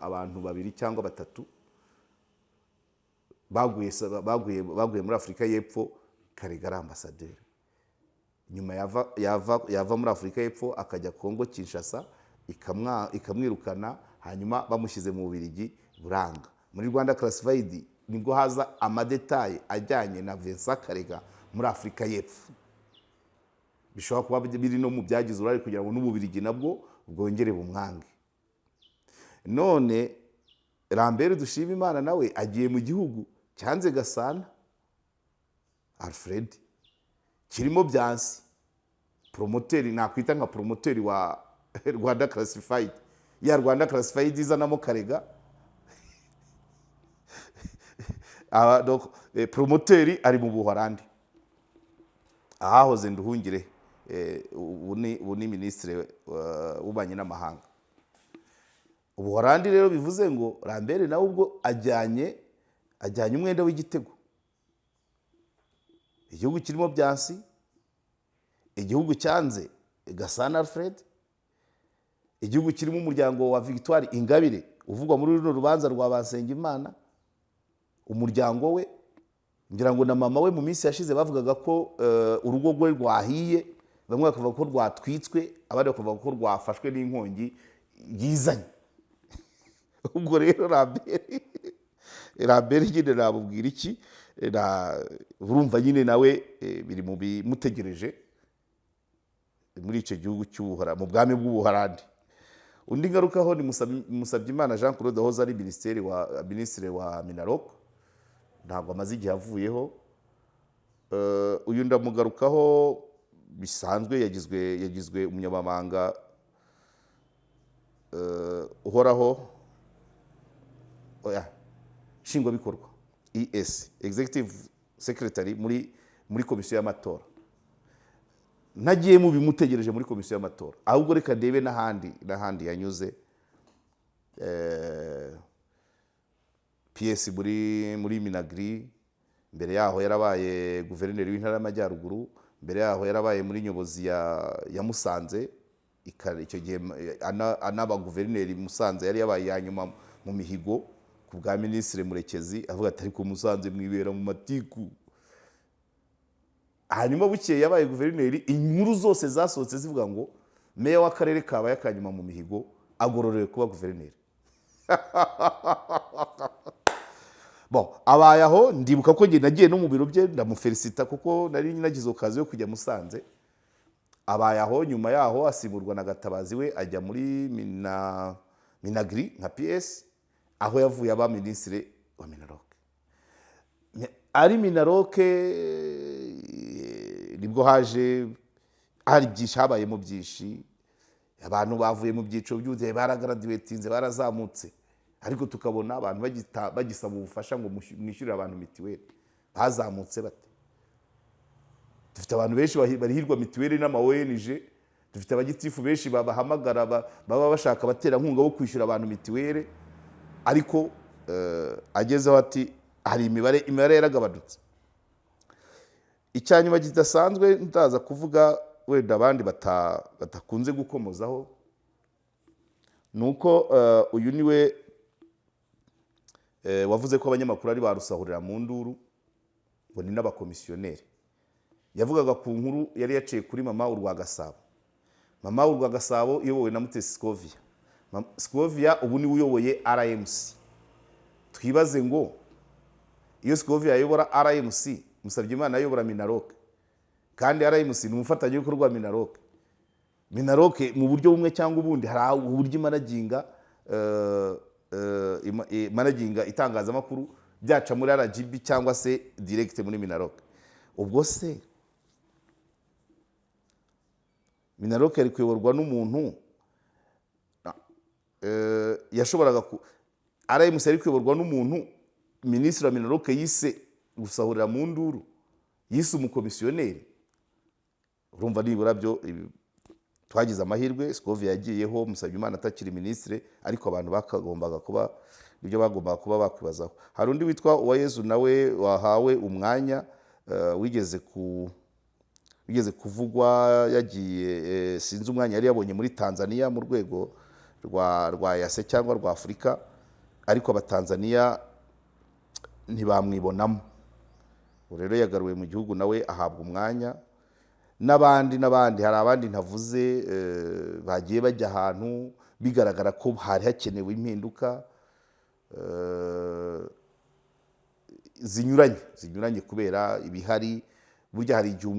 abantu babiri cyangwa batatu baguye muri Afurika y'Epfo, Karega ari ambasaderi. Nyuma yava muri Afurika y'Epfo akajya Kongo Kinshasa, ikamwirukana, hanyuma bamushyize mu Bubiligi buranga. Muri Rwanda Classified nibwo haza ama détails ajyanye na Vincent Karega muri Afurika y'Epfo, bishobora kuba biri no mu byagize uruhare kugira ngo n'Ububiligi nabwo bwongere bumwange. None Lambert Dushimimana nawe agiye mu gihugu cyanze Gasana Alfred, kirimo Byansi, promoteur, nakwita nka promoteur wa Rwanda Classified, ya Rwanda Classified izanamo Karega. Donc, promoteur ari mu Buholandi ahahoze Nduhungire, ubu ni minisitiri w'ububanyi n'amahanga. Ubuholandi rero bivuze ngo Lambert nawe ubwo ajyanye umwenda w'igitego. Igihugu kirimo Byansi, igihugu cyanze Gasana Alfred, igihugu kirimo umuryango wa Victoire Ingabire uvugwa muri runo rubanza rwa Basengimana, umuryango we, ngira ngo na mama we mu minsi yashize bavugaga ko urugo rwe rwahiye, bamwe bakavuga ko rwatwitswe, abandi bakavuga ko rwafashwe n'inkongi yizanye. Ubwo rero Lambert nyine namubwira iki? Urumva nyine nawe biri mu bimutegereje muri icyo gihugu cy'Ubuhora, mu bwami bw'Ubuholandi. Undi ngarukaho ni Musabyimana Jean Claude wahoze ari minisitiri wa Minaloc, ntabwo amaze igihe avuyeho. Uyu ndamugarukaho bisanzwe, yagizwe umunyamabanga uhoraho, oya, nshingwabikorwa, ES, executive secretary muri komisiyo y'amatora. Ntagiye mu bimutegereje muri komisiyo y'amatora, ahubwo reka ndebe n'ahandi yanyuze. PS muri Minagri, mbere yaho yarabaye guverineri w'intara y'Amajyaruguru, mbere yaho yarabaye muri nyobozi ya Musanze. Icyo gihe anaba guverineri Musanze yari yabaye iya nyuma mu mihigo ku bwa minisitiri Murekezi, avuga ati: "Ariko Musanze mwibera mu matiku." Hanyuma bukeye yabaye guverineri, inkuru zose zasohotse zivuga ngo meya w'akarere kabaye akanyuma mu mihigo agororewe kuba guverineri. Bon, abaye aho. Ndibuka ko njye nagiye no mu biro bye ndamufelicita, kuko nari nagize occasion yo kujya Musanze. Abaye aho, nyuma yaho asimburwa na Gatabazi, we ajya muri Minagri nka PS, aho yavuye aba minisitiri wa Minaloc. Ari Minaloc nibwo haje hari byinshi, habayemo byinshi, abantu bavuye mu byiciro by'ubudehe baragraduatinze, barazamutse, ariko tukabona abantu bagisaba ubufasha ngo mwishyurire abantu mitiweli. Bazamutse bate? Dufite abantu benshi barihirwa mitiweli n'ama ONG, dufite abagitifu benshi babahamagara, baba bashaka abaterankunga bo kwishyura abantu mitiweli, ariko agezeho ati Hari imibare yaragabanutse. Icyanyuma kidasanzwe ndaza kuvuga, wenda abandi batakunze gukomozaho, ni uko uyu niwe wavuze ko abanyamakuru ari ba rusahurira mu nduru, ngo ni n'abakomisiyoneri. Yavugaga ku nkuru yari yaciye kuri Mama Urwagasabo. Mama Urwagasabo iyobowe na Mutesi Scovia. Scovia ubu niwe uyoboye RMC. Twibaze ngo iyo Scovia ayobora RMC, Musabyimana ayobora Minaloc, kandi RMC ni umufatanyabikorwa wa Minaloc. Minaloc mu buryo bumwe cyangwa ubundi hari uburyo imanaginga itangazamakuru, byaca muri RGB cyangwa se direct muri Minaloc. Ubwo se Minaloc yari kuyoborwa n'umuntu yashoboraga ku RMC yari kuyoborwa n'umuntu minisitiri wa Minaloc yise gusahurira mu nduru, yise umukomisiyoneri? Urumva nibura byo twagize amahirwe, Scovia yagiyeho Musabyimana atakiri minisitiri, ariko abantu bakagombaga kuba ibyo bagombaga kuba bakwibazaho. Hari undi witwa Uwayezu nawe wahawe umwanya, wigeze kuvugwa yagiye, sinzi umwanya yari yabonye muri Tanzania mu rwego rwa EAC cyangwa rwa Afurika, ariko Abatanzania ntibamwibonamo. Ubu rero yagaruwe mu gihugu, nawe ahabwa umwanya, n'abandi n'abandi. Hari abandi ntavuze, bagiye bajya ahantu bigaragara ko hari hakenewe impinduka zinyuranye kubera ibihari. Burya hari igihe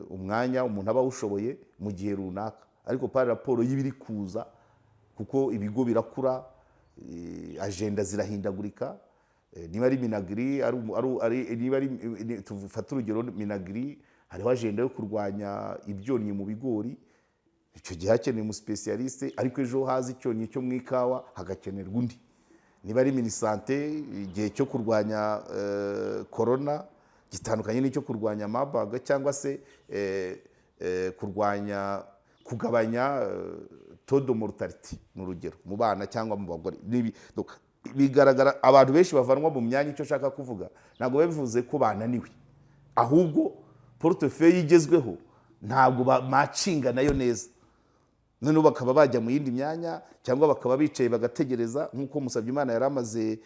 umwanya umuntu aba awushoboye mu gihe runaka, ariko par rapport y'ibiri kuza, kuko ibigo birakura, agenda zirahindagurika. Niba ari Minagri, niba ari tufate urugero Minagri, hariho agenda yo kurwanya ibyonnyi mu bigori. Icyo gihe hakenewe umuspécialiste, ariko ejo haza icyonnyi cyo mu ikawa, hagakenerwa undi. Niba ari Minisante, igihe cyo kurwanya korona gitandukanye n'icyo kurwanya Marburg cyangwa se kurwanya, kugabanya taux de mortalité, ni urugero, mu bana cyangwa mu bagore. Donc, bigaragara abantu benshi bavanwa mu myanya. Icyo nshaka kuvuga, ntabwo biba bivuze ko bananiwe, ahubwo portefeuille igezweho ntabwo bamacinga nayo neza, noneho bakaba bajya mu yindi myanya cyangwa bakaba bicaye bagategereza, nk'uko Musabyimana yari amaze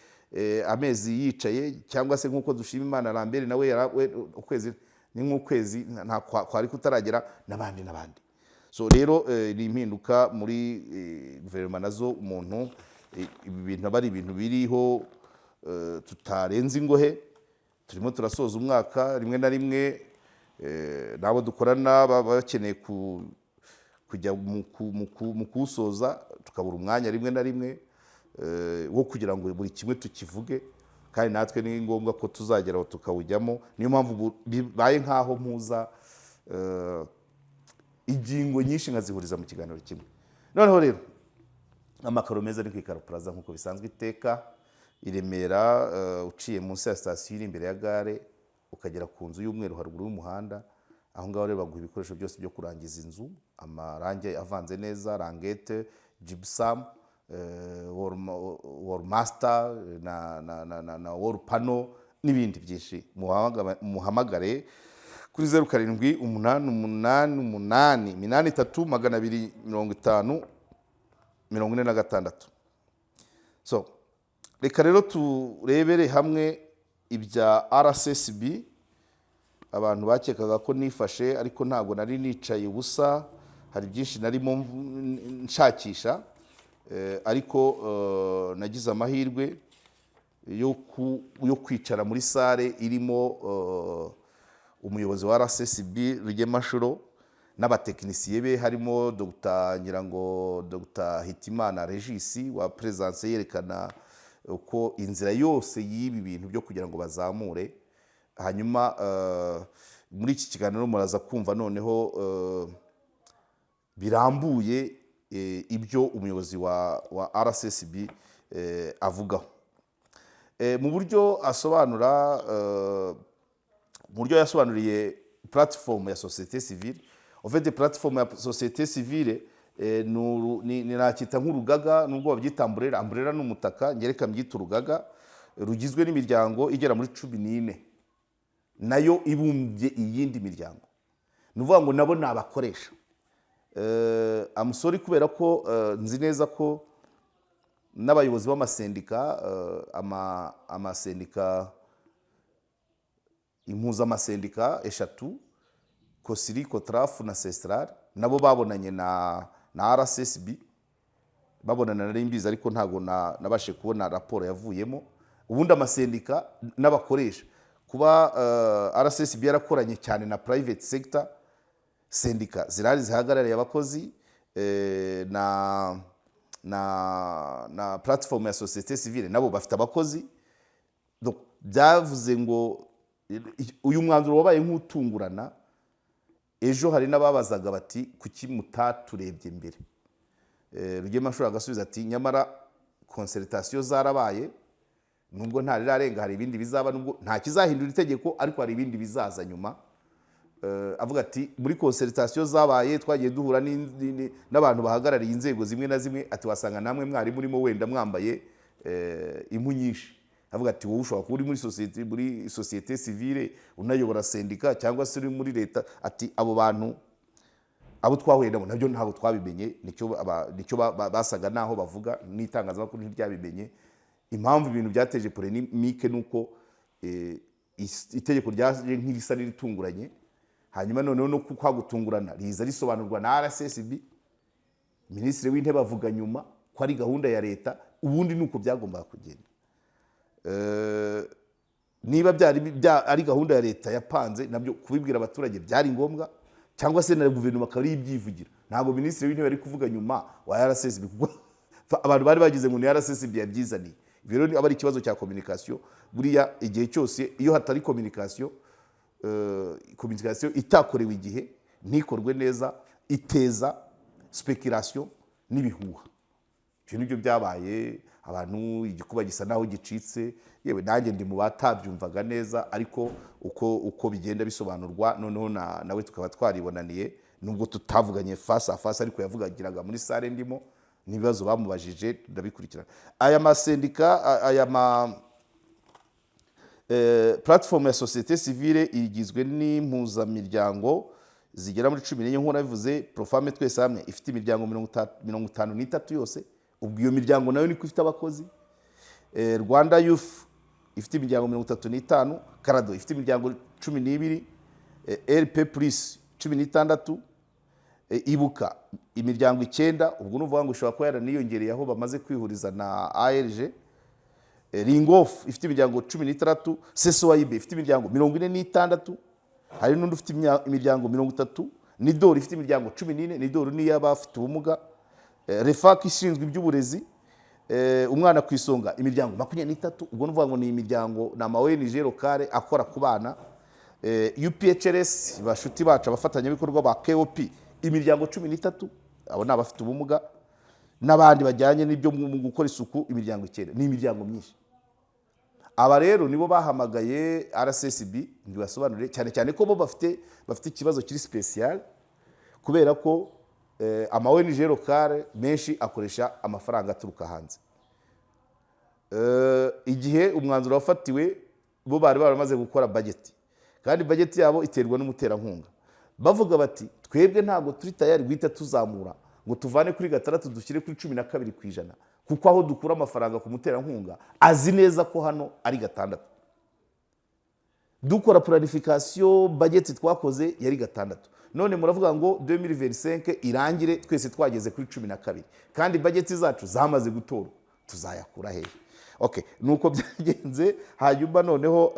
amezi yicaye, cyangwa se nk'uko Dushimimana Lambert nawe ukwezi ni nk'ukwezi nta kwari kutaragera, n'abandi n'abandi. So rero ni impinduka muri guverinoma nazo. Umuntu ibi bintu aba ari ibintu biriho, tutarenze ingohe. Turimo turasoza umwaka, rimwe na rimwe n'abo dukorana baba bakeneye kujya mu kuwusoza, tukabura umwanya rimwe na rimwe wo kugira ngo buri kimwe tukivuge, kandi natwe ni ngombwa ko tuzageraho tukawujyamo. Niyo mpamvu bibaye nk'aho mpuza ingingo nyinshi nkazihuriza mu kiganiro kimwe. Noneho rero amakaro meza ni ku Ikaro Plaza nk'uko bisanzwe iteka, i Remera, uciye munsi ya sitasiyo iri imbere ya gare, ukagera ku nzu y'umweru haruguru y'umuhanda. Aho ngaho rero baguha ibikoresho byose byo kurangiza inzu: amarangi avanze neza, languette, gypsum, wall master na wall panel n'ibindi byinshi. Muhamagare kuri 0788 8 8 250 46. So reka rero turebere hamwe ibya RSSB. Abantu bakekaga ko nifashe, ariko ntabwo nari nicaye ubusa, hari byinshi narimo nshakisha. Ariko nagize amahirwe yo kwicara muri salle irimo umuyobozi wa RSSB Rugemanshuro n'abatekinisiye be, harimo Dr nyirango Dr Hitimana Regis wa presence, yerekana uko inzira yose y'ibi bintu byo kugira ngo bazamure. Hanyuma muri iki kiganiro muraza kumva noneho birambuye ibyo umuyobozi wa RSSB avugaho. Mu buryo asobanura, mu buryo yasobanuriye plateforme ya société civile. En fait, plateforme ya société civile ni nakita nk'urugaga, nubwo babyita umbrella. Umbrella ni umutaka, ngereka mbyita urugaga. Rugizwe n'imiryango igera muri 14, nayo ibumbye iyindi miryango. Ni ukuvuga ngo nabo ni abakoresha. I'm sorry, kubera ko nzi neza ko n'abayobozi b'amasendika, amasendika, impuzamasendika eshatu, COSYRI, COTRAF na CESTRAR, nabo babonanye na RSSB. Babonana nari mbizi, ariko ntabwo nabashije kubona raporo yavuyemo. Ubundi amasendika n'abakoresha, kuba RSSB yarakoranye cyane na private sector, sendika zirahari zihagarariye abakozi, na platform ya société civile, nabo bafite abakozi. Donc, byavuze ngo uyu mwanzuro wabaye nk'utungurana. Ejo hari n'ababazaga bati: "Kuki mutaturebye mbere?" Rugema ashobora agasubiza ati: "Nyamara concertation zarabaye, nubwo nta rirarenga, hari ibindi bizaba, nubwo nta kizahindura itegeko, ariko hari ibindi bizaza nyuma." Avuga ati: "Muri concertation zabaye, twagiye duhura n'abantu bahagarariye inzego zimwe na zimwe." Ati: "Wasanga namwe mwari murimo, wenda mwambaye impu nyinshi." Avuga ati: "Wowe ushobora kuba uri muri société civile, unayobora sendika, cyangwa se uri muri leta." Ati: "Abo bantu, abo twahuye nabo, nabyo ntabwo twabimenye." Nicyo basaga naho bavuga, n'itangazamakuru ntiryabimenye. Impamvu ibintu byateje polémique ni uko itegeko ryaje nk'irisa n'iritunguranye, hanyuma noneho no kwa gutungurana riza risobanurwa na RSSB, Minisitiri w'Intebe avuga nyuma ko ari gahunda ya leta. Ubundi ni uko byagombaga kugenda. Niba byari ari gahunda ya leta yapanze, nabyo kubibwira abaturage byari ngombwa, cyangwa se na guverinoma akaba ariyo ibyivugira. Ntabwo Minisitiri w'Intebe ari kuvuga nyuma wa RSSB, kuko abantu bari bagize ngo ni RSSB yabyizaniye. Ibyo rero aba ari ikibazo cya communication. Buriya igihe cyose iyo hatari communication, communication itakorewe igihe, ntikorwe neza, iteza speculation n'ibihuha. Ibyo nibyo byabaye. Abantu, igikuba gisa naho gicitse. Yewe, nanjye ndi mu batabyumvaga neza, ariko uko bigenda bisobanurwa, noneho nawe tukaba twaribonaniye, nubwo tutavuganye face à face, ariko yavugagiraga muri salle ndimo, n'ibibazo bamubajije ndabikurikirana. Aya masendika, aya ma platform ya société civile igizwe n'impuzamiryango zigera muri 14, nk'uko nabivuze. Profemmes Twese Hamwe ifite imiryango 53 yose. Ubwo iyo miryango nayo niko ifite abakozi. Rwanda Youth ifite imiryango 35, CLADHO ifite imiryango 12, RP Plus 16, Ibuka imiryango icyenda. Ubwo ni ukuvuga ngo ishobora kuba yaraniyongereye aho bamaze kwihuriza na ARG. RINGOF ifite imiryango 16, CSOIB ifite imiryango 46, hari n'undi ufite imiryango 30, NUDOR ifite imiryango 14. NUDOR ni iy'abafite ubumuga. REFAC ishinzwe iby'uburezi, Umwana ku Isonga imiryango 23. Ubwo ni ukuvuga ngo ni imiryango, ni ama ONG locale akora ku bana. UPHRS, bashuti bacu, abafatanyabikorwa ba KOP, imiryango 13. Abo ni abafite ubumuga n'abandi bajyanye n'ibyo mu gukora isuku, imiryango icyenda. Ni imiryango myinshi. Aba rero nibo bahamagaye RSSB ngo ibasobanurire, cyane cyane ko bo bafite ikibazo kiri spécial, kubera ko ama ONG locale menshi akoresha amafaranga aturuka hanze. Igihe umwanzuro wafatiwe, bo bari baramaze gukora budget, kandi budget yabo iterwa n'umuterankunga. Bavuga bati: "Twebwe ntabwo turi tayari guhita tuzamura ngo tuvane kuri 6 dushyire kuri 12%, kuko aho dukura amafaranga ku muterankunga azi neza ko hano ari 6. Dukora planification, budget twakoze yari 6. None muravuga ngo 2025 irangire twese twageze kuri 12, kandi budget zacu zamaze gutorwa, tuzayakura hehe?" Okay, nuko byagenze. Hanyuma noneho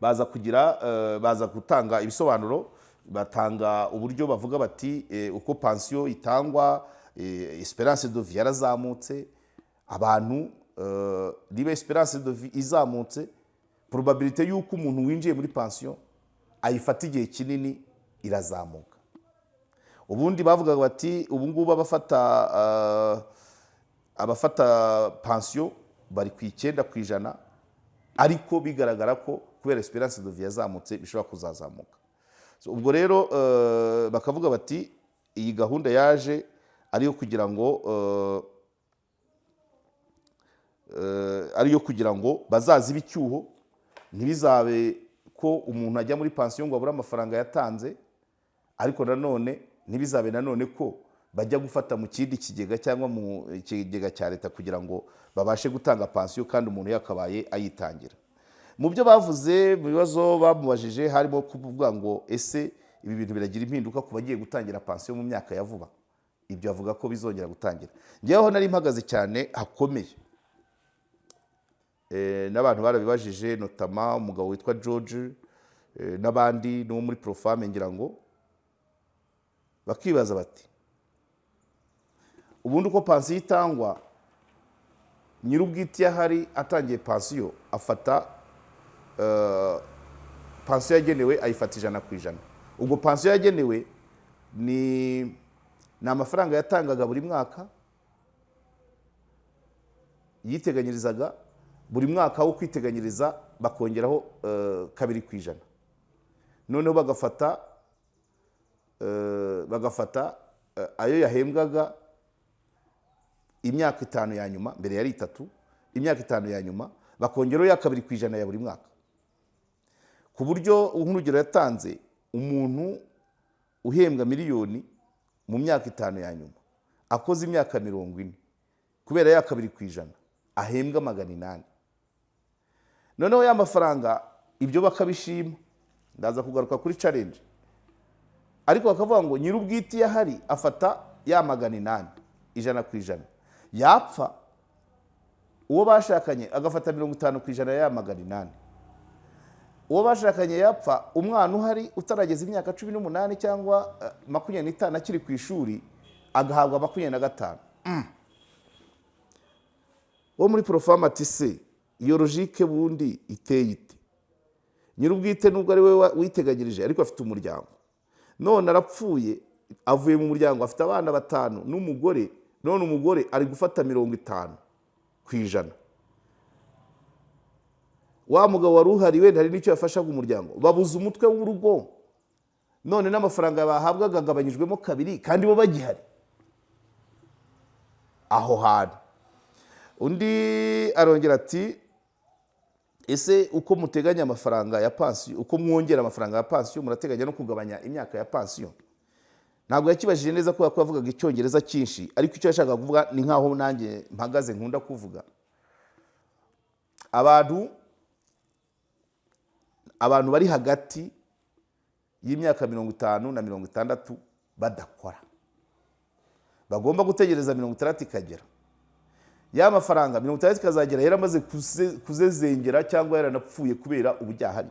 baza kugira baza gutanga ibisobanuro, batanga uburyo bavuga bati uko pansiyo itangwa, espérance de vie yarazamutse. Abantu, niba espérance de vie izamutse, probabilité y'uko umuntu winjiye muri pansiyo ayifata igihe kinini irazamuka. Ubundi bavugaga bati ubu ngubu abafata pansiyo bari ku 9%, ariko bigaragara ko kubera espérance de vie yazamutse bishobora kuzazamuka. So, ubwo rero bakavuga bati iyi gahunda yaje ariyo kugira ngo ariyo kugira ngo bazazibe icyuho, ntibizabe ko umuntu ajya muri pansiyo ngo abure amafaranga yatanze, ariko nanone ntibizabe nanone ko bajya gufata mu kindi kigega cyangwa mu kigega cya leta kugira ngo babashe gutanga pansiyo kandi umuntu yakabaye ayitangira. Mu byo bavuze, mu bibazo bamubajije, harimo kuvuga ngo: "Ese ibi bintu biragira impinduka ku bagiye gutangira pansiyo mu myaka ya vuba?" Ibyo avuga ko bizongera gutangira. Ngewe aho nari mpagaze cyane hakomeye, n'abantu barabibajije, notamment umugabo witwa George, n'abandi n'uwo muri Profemmes, ngira ngo bakibaza bati: "Ubundi uko pansiyo itangwa, nyir'ubwite iyo ahari atangiye pansiyo afata pansiyo yagenewe, ayifata 100%." Ubwo pansiyo yagenewe ni amafaranga yatangaga buri mwaka, yiteganyirizaga buri mwaka wo kwiteganyiriza, bakongeraho 2%, noneho bagafata ayo yahembwaga imyaka 5 ya nyuma, mbere yari 3, imyaka 5 ya nyuma bakongeraho ya 2% ya buri mwaka, ku buryo nk'urugero yatanze, umuntu uhembwa miliyoni mu myaka 5 ya nyuma, akoze imyaka 40, kubera ya 2% ahembwa 800. Noneho ya mafaranga, ibyo bakabishima, ndaza kugaruka kuri challenge, ariko bakavuga ngo nyir'ubwite iyo ahari afata ya 800 100%, yapfa uwo bashakanye agafata 50% ya 800, uwo bashakanye yapfa, umwana uhari utarageza imyaka 18 cyangwa 25 akiri ku ishuri agahabwa 25. Wo muri Profemmes ati: "Se iyo logique bundi iteye ite? Nyir'ubwite nubwo ari we witeganyirije, ariko afite umuryango, none arapfuye, avuye mu muryango, afite abana batanu n'umugore, none umugore ari gufata 50%. Wa mugabo wari uhari wenda hari n'icyo yafashaga umuryango, babuze umutwe w'urugo, none n'amafaranga bahabwaga agabanyijwemo kabiri kandi bo bagihari." Aho hantu undi arongera ati: "Ese uko muteganya amafaranga ya pansiyo, uko mwongera amafaranga ya pansiyo, murateganya no kugabanya imyaka ya pansiyo?" Ntabwo yakibajije neza kubera ko yavugaga Icyongereza cyinshi, ariko icyo yashakaga kuvuga ni nk'aho nanjye mpagaze nkunda kuvuga. Abantu bari hagati y'imyaka 50 na 60 badakora, bagomba gutegereza 60 ikagera, ya mafaranga 60 ikazagera yaramaze kuzezengera cyangwa yaranapfuye kubera ubujyahari.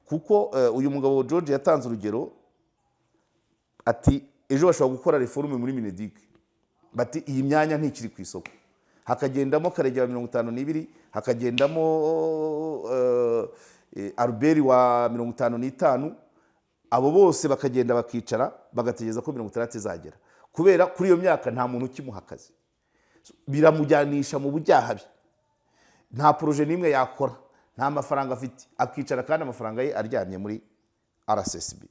Kuko uyu mugabo George yatanze urugero ati: "Ejo bashobora gukora réforme muri MINEDUC, bati iyi myanya ntikiri ku isoko, hakagendamo Karegeya wa 52, hakagendamo Albert wa 55, abo bose bakagenda bakicara bagategereza ko 60 izagera, kubera kuri iyo myaka nta muntu ukimuha akazi, biramujyanisha mu bujyahabi, nta projet n'imwe yakora, nta mafaranga afite, akicara kandi amafaranga ye aryamye muri RSSB."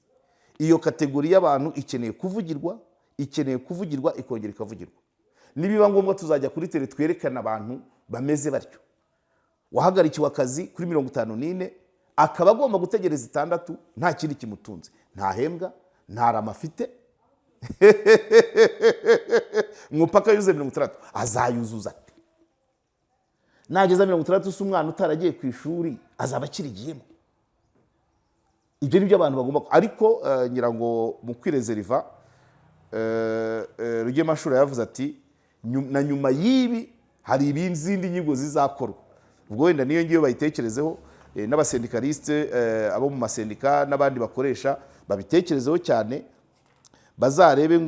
Iyo catégorie y'abantu ikeneye kuvugirwa, ikeneye kuvugirwa, ikongera ikavugirwa. Nibiba ngombwa tuzajya kuri terrain twerekana abantu bameze batyo, wahagarikiwe akazi kuri 54, akaba agomba gutegereza 6, nta kindi kimutunze, ntahembwa, nta RAMA afite, umupaka yuzuye 60 azayuzuza ate? Nageza 60 se umwana utaragiye ku ishuri azaba akirigiyemo? Ibyo ni byo abantu bagomba. Ariko ngira ngo mu kwirezeriva, Rugemashuro yavuze ati: "Na nyuma y'ibi hari izindi nyigo zizakorwa." Ubwo wenda niyo ngiyo bayitekerezeho, n'abasyndicalistes, abo mu masendika n'abandi bakoresha babitekerezeho cyane, bazarebe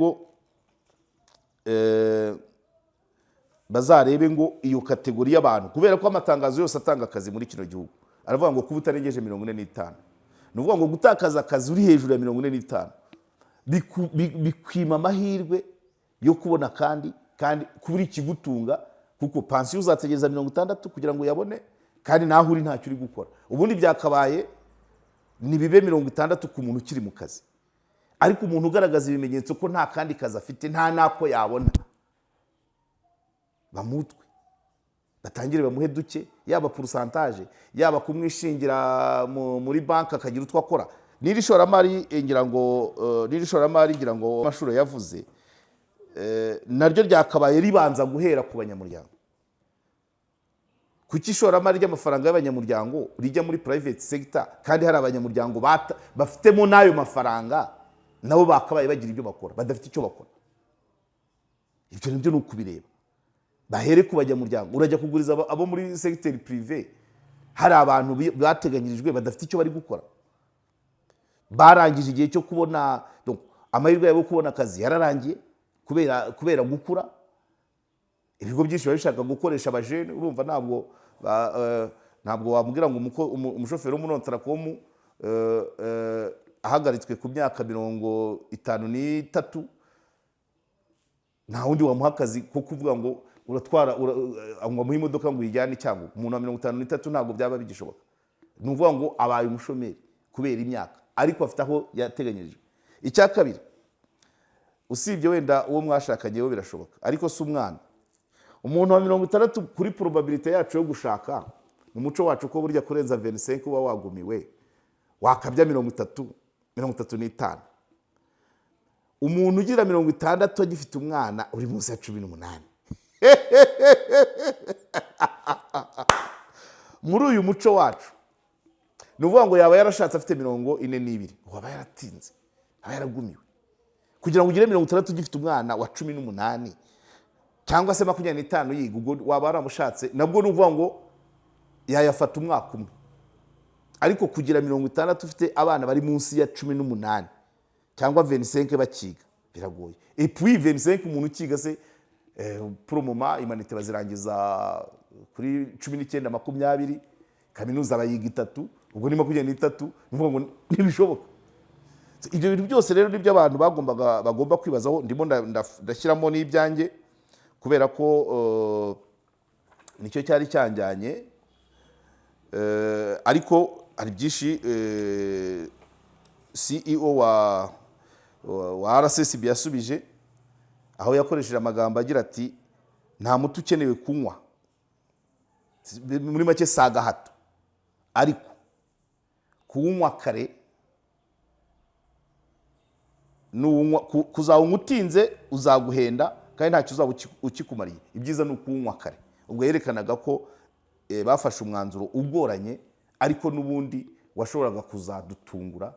ngo iyo catégorie y'abantu, kubera ko amatangazo yose atanga akazi muri kino gihugu aravuga ngo kuba utarengeje 45. Ni ukuvuga ngo gutakaza akazi uri hejuru ya 45 bikwima amahirwe yo kubona kandi kubura ikigutunga, kuko pansiyo uzategereza 60 kugira ngo uyabone, kandi naho uri ntacyo uri gukora. Ubundi byakabaye nibibe 60 ku muntu ukiri mu kazi, ariko umuntu ugaragaza ibimenyetso ko nta kandi kazi afite, nta n'ako yabona, bamutwe. Batangire bamuhe duke, yaba pourcentage, yaba kumwishingira muri banki akagira utwo akora. N'iri shoramari ngira ngo n'iri shoramari ngira ngo amashuri yavuze naryo ryakabaye ribanza guhera ku banyamuryango. Kuki ishoramari ry'amafaranga y'abanyamuryango rijya muri private sector kandi hari abanyamuryango bafitemo n'ayo mafaranga, nabo bakabaye bagira ibyo bakora, badafite icyo bakora? Ibyo nabyo ni ukubireba. Bahere ku banyamuryango. Urajya kuguriza abo muri secteur privé hari abantu bateganyirijwe badafite icyo bari gukora, barangije igihe cyo kubona, donc, amahirwe yabo yo kubona akazi yararangiye kubera gukura. Ibigo byinshi biba bishaka gukoresha abajene. Urumva ntabwo wambwira ngo umushoferi wo muri Otrakom ahagaritswe ku myaka 53, nta wundi wamuha akazi ko kuvuga ngo uratwara ngo amuhe imodoka ngo uyijyane cyangwa umuntu wa 53, ntabwo byaba bigishoboka. Ni ukuvuga ngo abaye umushomeri kubera imyaka, ariko afite aho yateganyirijwe. Icya kabiri, usibye wenda uwo mwashakanye we birashoboka, ariko si umwana. Umuntu wa 60, kuri probabilité yacu yo gushaka mu muco wacu, ko burya kurenza 25 uba wagumiwe, wakabya 30, 35. Umuntu ugira 60 agifite umwana uri munsi ya 18 muri uyu muco wacu, ni ukuvuga ngo yaba yarashatse afite 42, waba yaratinze, aba yaragumiwe. Kugira ngo ugire 60 ugifite umwana wa 18 cyangwa se 25 yiga, ubwo waba waramushatse nabwo, ni ukuvuga ngo yayafata umwaka umwe. Ariko kugira 60 ufite abana bari munsi ya 18 cyangwa 25 bakiga, biragoye. Et puis 25 umuntu ukiga se, pour le moment humanités bazirangiza kuri 19, 20, kaminuza bayiga itatu, ubwo ni 23. Ni ukuvuga ngo ntibishoboka. Ibyo bintu byose rero nibyo abantu bagomba kwibazaho. Ndimo ndashyiramo n'ibyanjye kubera ko nicyo cyari cyanjyanye. Ariko hari byinshi CEO wa RSSB yasubije, aho yakoresheje amagambo agira ati: "Nta muti ukenewe kunywa." Muri make si agahato, ariko kuwunywa kare kuzawunywa utinze uzaguhenda kandi ntacyo uzaba ukikumariye. Ibyiza ni ukuwunywa kare. Ubwo yerekanaga ko bafashe umwanzuro ugoranye, ariko n'ubundi washoboraga kuzadutungura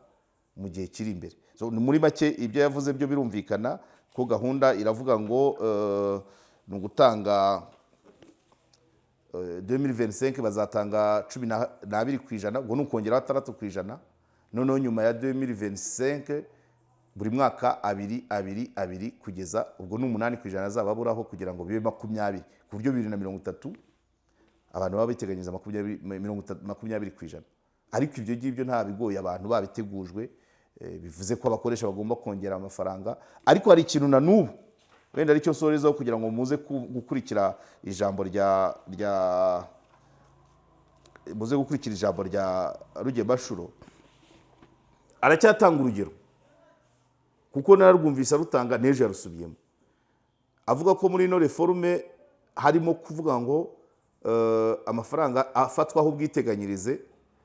mu gihe kiri imbere. So, ni muri make ibyo yavuze byo birumvikana ko gahunda iravuga ngo ni ugutanga 2025 bazatanga 12%, ubwo ni ukongeraho 6%. Noneho nyuma ya 2025 buri mwaka abiri, abiri, abiri, kugeza ubwo ni 8% azaba aburaho kugira ngo bibe 20, ku buryo 2030 abantu baba biteganyiriza 20, 30, 20%. Ariko ibyo ngibyo nta bigoye, abantu babitegujwe. Bivuze ko abakoresha bagomba kongera amafaranga. Ariko hari ikintu na n'ubu wenda aricyo nsorezaho kugira ngo muze gukurikira ijambo rya muze gukurikira ijambo rya Rugemashuro. Aracyatanga urugero, kuko nararwumvise arutanga n'ejo yarusubiyemo, avuga ko muri ino réforme harimo kuvuga ngo amafaranga afatwaho ubwiteganyirize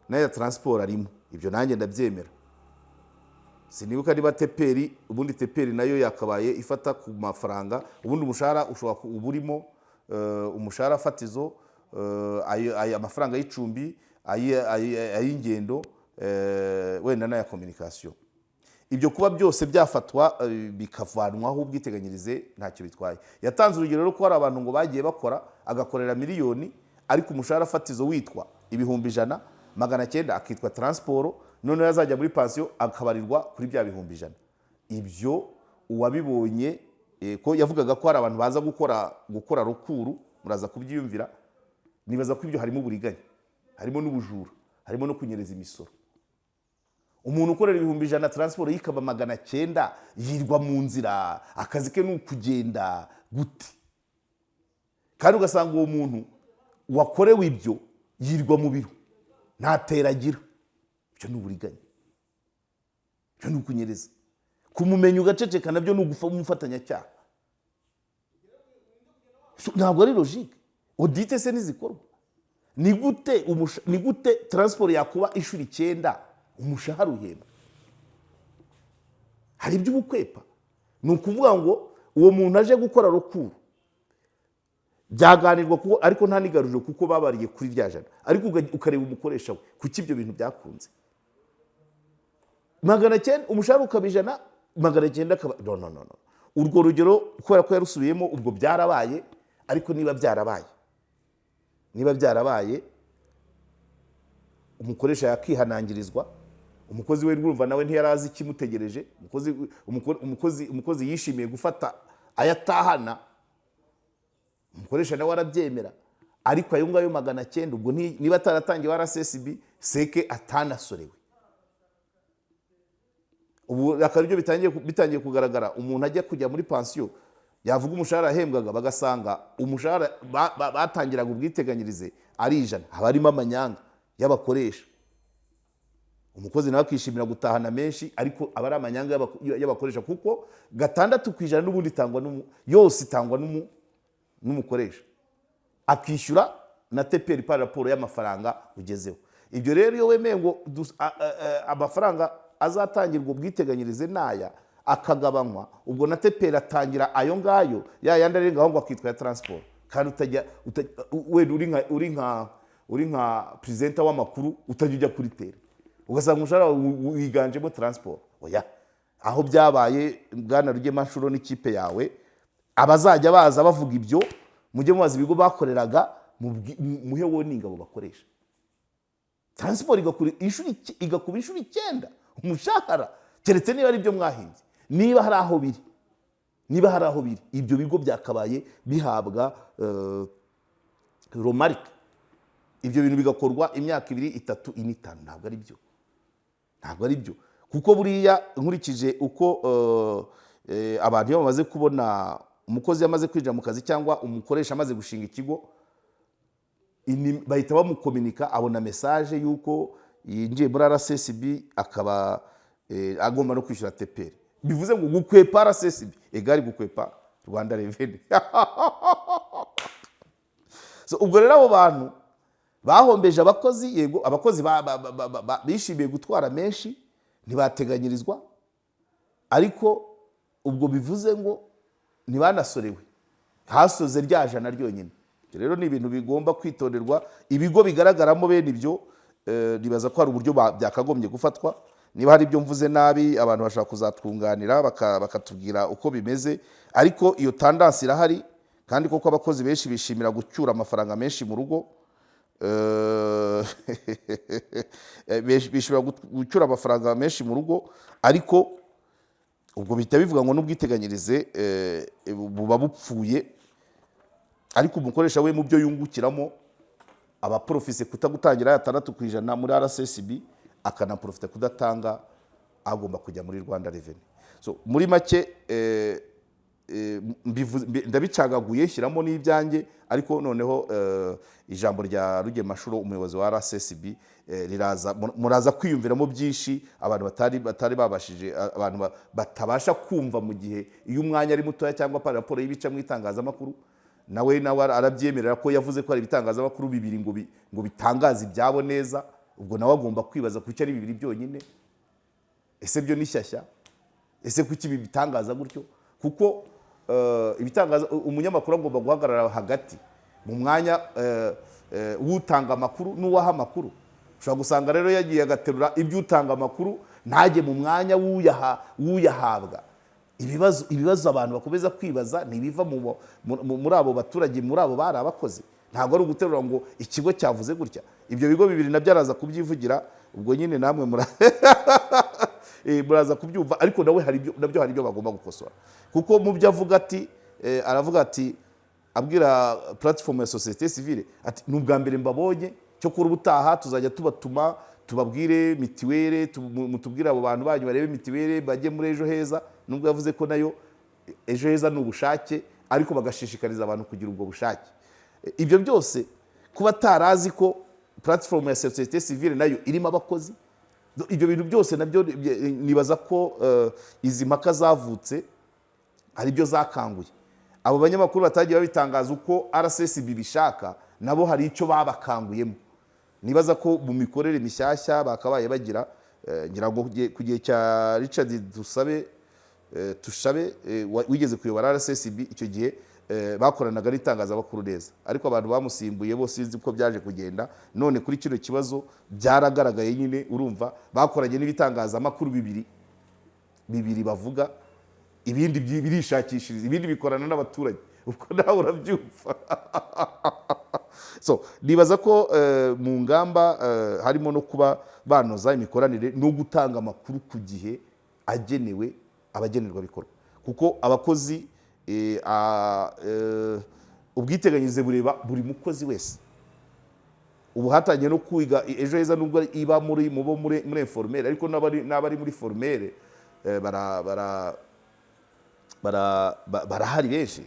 n'aya transport arimo. Ibyo nanjye ndabyemera. Sinibuka niba TPR, ubundi TPR nayo yakabaye ifata ku mafaranga. Ubundi umushahara ushobora uba urimo umushahara fatizo, amafaranga y'icumbi, ay'ingendo, wenda n'aya communication. Ibyo kuba byose byafatwa bikavanwaho ubwiteganyirize, ntacyo bitwaye. Yatanze urugero rero ko hari abantu ngo bagiye bakora, agakorera miliyoni, ariko umushahara fatizo witwa 100,900 akitwa transport, noneho yazajya muri pansiyo akabarirwa kuri bya 100,000. Ibyo uwabibonye ko yavugaga ko hari abantu baza gukora rukuru, muraza kubyiyumvira. Nibaza ko ibyo harimo uburiganya, harimo n'ubujura, harimo no kunyereza imisoro. Umuntu ukorera 100,000, transport yikaba 900, yirwa mu nzira, akazi ke ni ukugenda gute? Kandi ugasanga uwo muntu wakorewe ibyo yirwa mu biro, nta teragira. Ibyo ni uburiganya, ibyo ni ukunyereza. Kumumenya ugaceceka nabyo ni umufatanyacyaha. So, ntabwo ari logique. Audit se ntizikorwa? Ni gute transport yakuba inshuro 9 umushahara uhembwa? Hari ibyo ubukwepa. Ni ukuvuga ngo uwo muntu aje gukora recours, byaganirwa kuko, ariko nta n'igaruriro, kuko babariye kuri rya jana. Ariko ukareba umukoresha we, kuki ibyo bintu byakunze 900, umushahara ukaba 100, 900 akaba? No, no, no, no. Urwo rugero, kubera ko yarusubiyemo, ubwo byarabaye. Ariko niba byarabaye, umukoresha yakihanangirizwa. Umukozi we, urumva nawe ntiyari azi ikimutegereje. Umukozi yishimiye gufata ayo atahana, umukoresha nawe arabyemera. Ariko ayo ngayo 900, ubwo niba ataratangiwe RSSB, seke atanasorewe. Ubu akaba aribyo bitangiye kugaragara. Umuntu ajya kujya muri pansiyo, yavuga umushahara yahembwaga, bagasanga umushahara batangiraga ubwiteganyirize ari 100. Haba harimo amanyanga y'abakoresha. Umukozi nawe akishimira gutahana menshi, ariko aba ari amanyanga y'abakoresha, kuko 6% n'ubundi itangwa yose itangwa n'umukoresha, akishyura na TPR par rapport y'amafaranga ugezeho. Ibyo rero, iyo wemeye ngo amafaranga azatangirwa ubwiteganyirize naya, akagabanywa, ubwo na TPR atangira ayo ngayo, ya yandi arengaho ngo akitwa ya transport. Kandi utajya wenda uri nka presenter w'amakuru, utajya ujya kuri terrain, ugasanga umushahara wawe wiganjemo transport. Oya, aho byabaye, bwana Rugemanshuro n'ikipe yawe, abazajya baza bavuga ibyo, mujye mubaza ibigo bakoreraga, muhe warning abo bakoresha. Transport igakuba inshuro 9 umushahara, keretse niba ari byo mwahimbye. Niba hari aho biri, ibyo bigo byakabaye bihabwa remarque. Ibyo bintu bigakorwa imyaka 2, 3, 4, 5. Ntabwo ari byo, ntabwo ari byo, kuko buriya nkurikije uko abantu iyo bamaze kubona umukozi yamaze kwinjira mu kazi, cyangwa umukoresha amaze gushinga ikigo, bahita bamukominika, abona message y'uko yinjiye muri RSSB, akaba agomba no kwishyura TPR. Bivuze ngo gukwepa RSSB égale gukwepa Rwanda Revenue. So, ubwo rero abo bantu bahombeje abakozi. Yego, abakozi bishimiye gutwara menshi, ntibateganyirizwa, ariko ubwo bivuze ngo ntibanasorewe, hasoze rya jana ryonyine. Ibyo rero ni ibintu bigomba kwitonderwa. Ibigo bigaragaramo bene ibyo, nibaza ko hari uburyo byakagombye gufatwa. Niba hari ibyo mvuze nabi, abantu bashobora kuzatwunganira, bakatubwira uko bimeze. Ariko iyo tendance irahari, kandi koko abakozi benshi bishimira gucyura amafaranga menshi mu rugo. Bishimira gucyura amafaranga menshi mu rugo, ariko ubwo bihita bivuga ngo n'ubwiteganyirize buba bupfuye. Ariko umukoresha we, mu byo yungukiramo, aba profise kutagutangira 6% muri RSSB, akanaprofita kudatanga agomba kujya muri Rwanda Revenue. So, muri make, ndabicagaguye, shyiramo n'ibyanjye. Ariko noneho ijambo rya Rugemanshuro, umuyobozi wa RSSB, riraza, muraza kwiyumviramo byinshi abantu batari babashije, abantu batabasha kumva mu gihe iyo umwanya ari mutoya, cyangwa par rapport y'ibica mu itangazamakuru. Nawe arabyemerera ko yavuze ko hari ibitangazamakuru bibiri ngo bitangaza ibyabo neza. Ubwo nawe agomba kwibaza kuki ari bibiri byonyine. Ese byo ni shyashya? Ese kuki ibi bitangaza gutyo? Kuko ibitangaza, umunyamakuru agomba guhagarara hagati mu mwanya w'utanga amakuru n'uwaha amakuru. Ushobora gusanga rero yagiye agaterura ibyo utanga amakuru, ntajye mu mwanya w'uyahabwa. Ibibazo abantu bakomeza kwibaza ntibiva muri abo baturage, muri abo bari abakozi. Ntabwo ari uguterura ngo ikigo cyavuze gutya. Ibyo bigo bibiri nabyo araza kubyivugira. Ubwo nyine namwe muraza kubyumva. Ariko nawe hari ibyo, nabyo hari ibyo bagomba gukosora, kuko mu byo avuga ati, aravuga ati, abwira platform ya société civile ati: "Ni ubwa mbere mbabonye, cyo kuri ubutaha tuzajya tubatuma, tubabwire mitiwere, mutubwire abo bantu banyu barebe mitiwere, bajye muri Ejo Heza." Nubwo yavuze ko nayo Ejo Heza ni ubushake, ariko bagashishikariza abantu kugira ubwo bushake. Ibyo byose, kuba atarazi ko platform ya société civile nayo irimo abakozi, ibyo bintu byose nabyo nibaza ko izi mpaka zavutse hari ibyo zakanguye. Abo banyamakuru batagiye babitangaza uko RSSB bishaka, nabo hari icyo babakanguyemo. Nibaza ko mu mikorere mishyashya bakabaye bagira, ngira ngo ku gihe cya Richard Dusabe, Tushabe, wigeze kuyobora RSSB, icyo gihe bakoranaga n'itangazamakuru neza, ariko abantu bamusimbuye bo sinzi uko byaje kugenda. None kuri kino kibazo byaragaragaye nyine, urumva bakoranye n'ibitangazamakuru bibiri bibiri bavuga, ibindi birishakishiriza, ibindi bikorana n'abaturage, ubwo nawe urabyumva. So nibaza ko mu ngamba harimo no kuba banoza imikoranire no gutanga amakuru ku gihe agenewe abagenerwabikorwa, kuko abakozi, ubwiteganyirize bureba buri mukozi wese. Ubu hatangiye no kwiga Ejo Heza, nubwo iba muri mubo muri informel, ariko n'abari muri formel barahari benshi.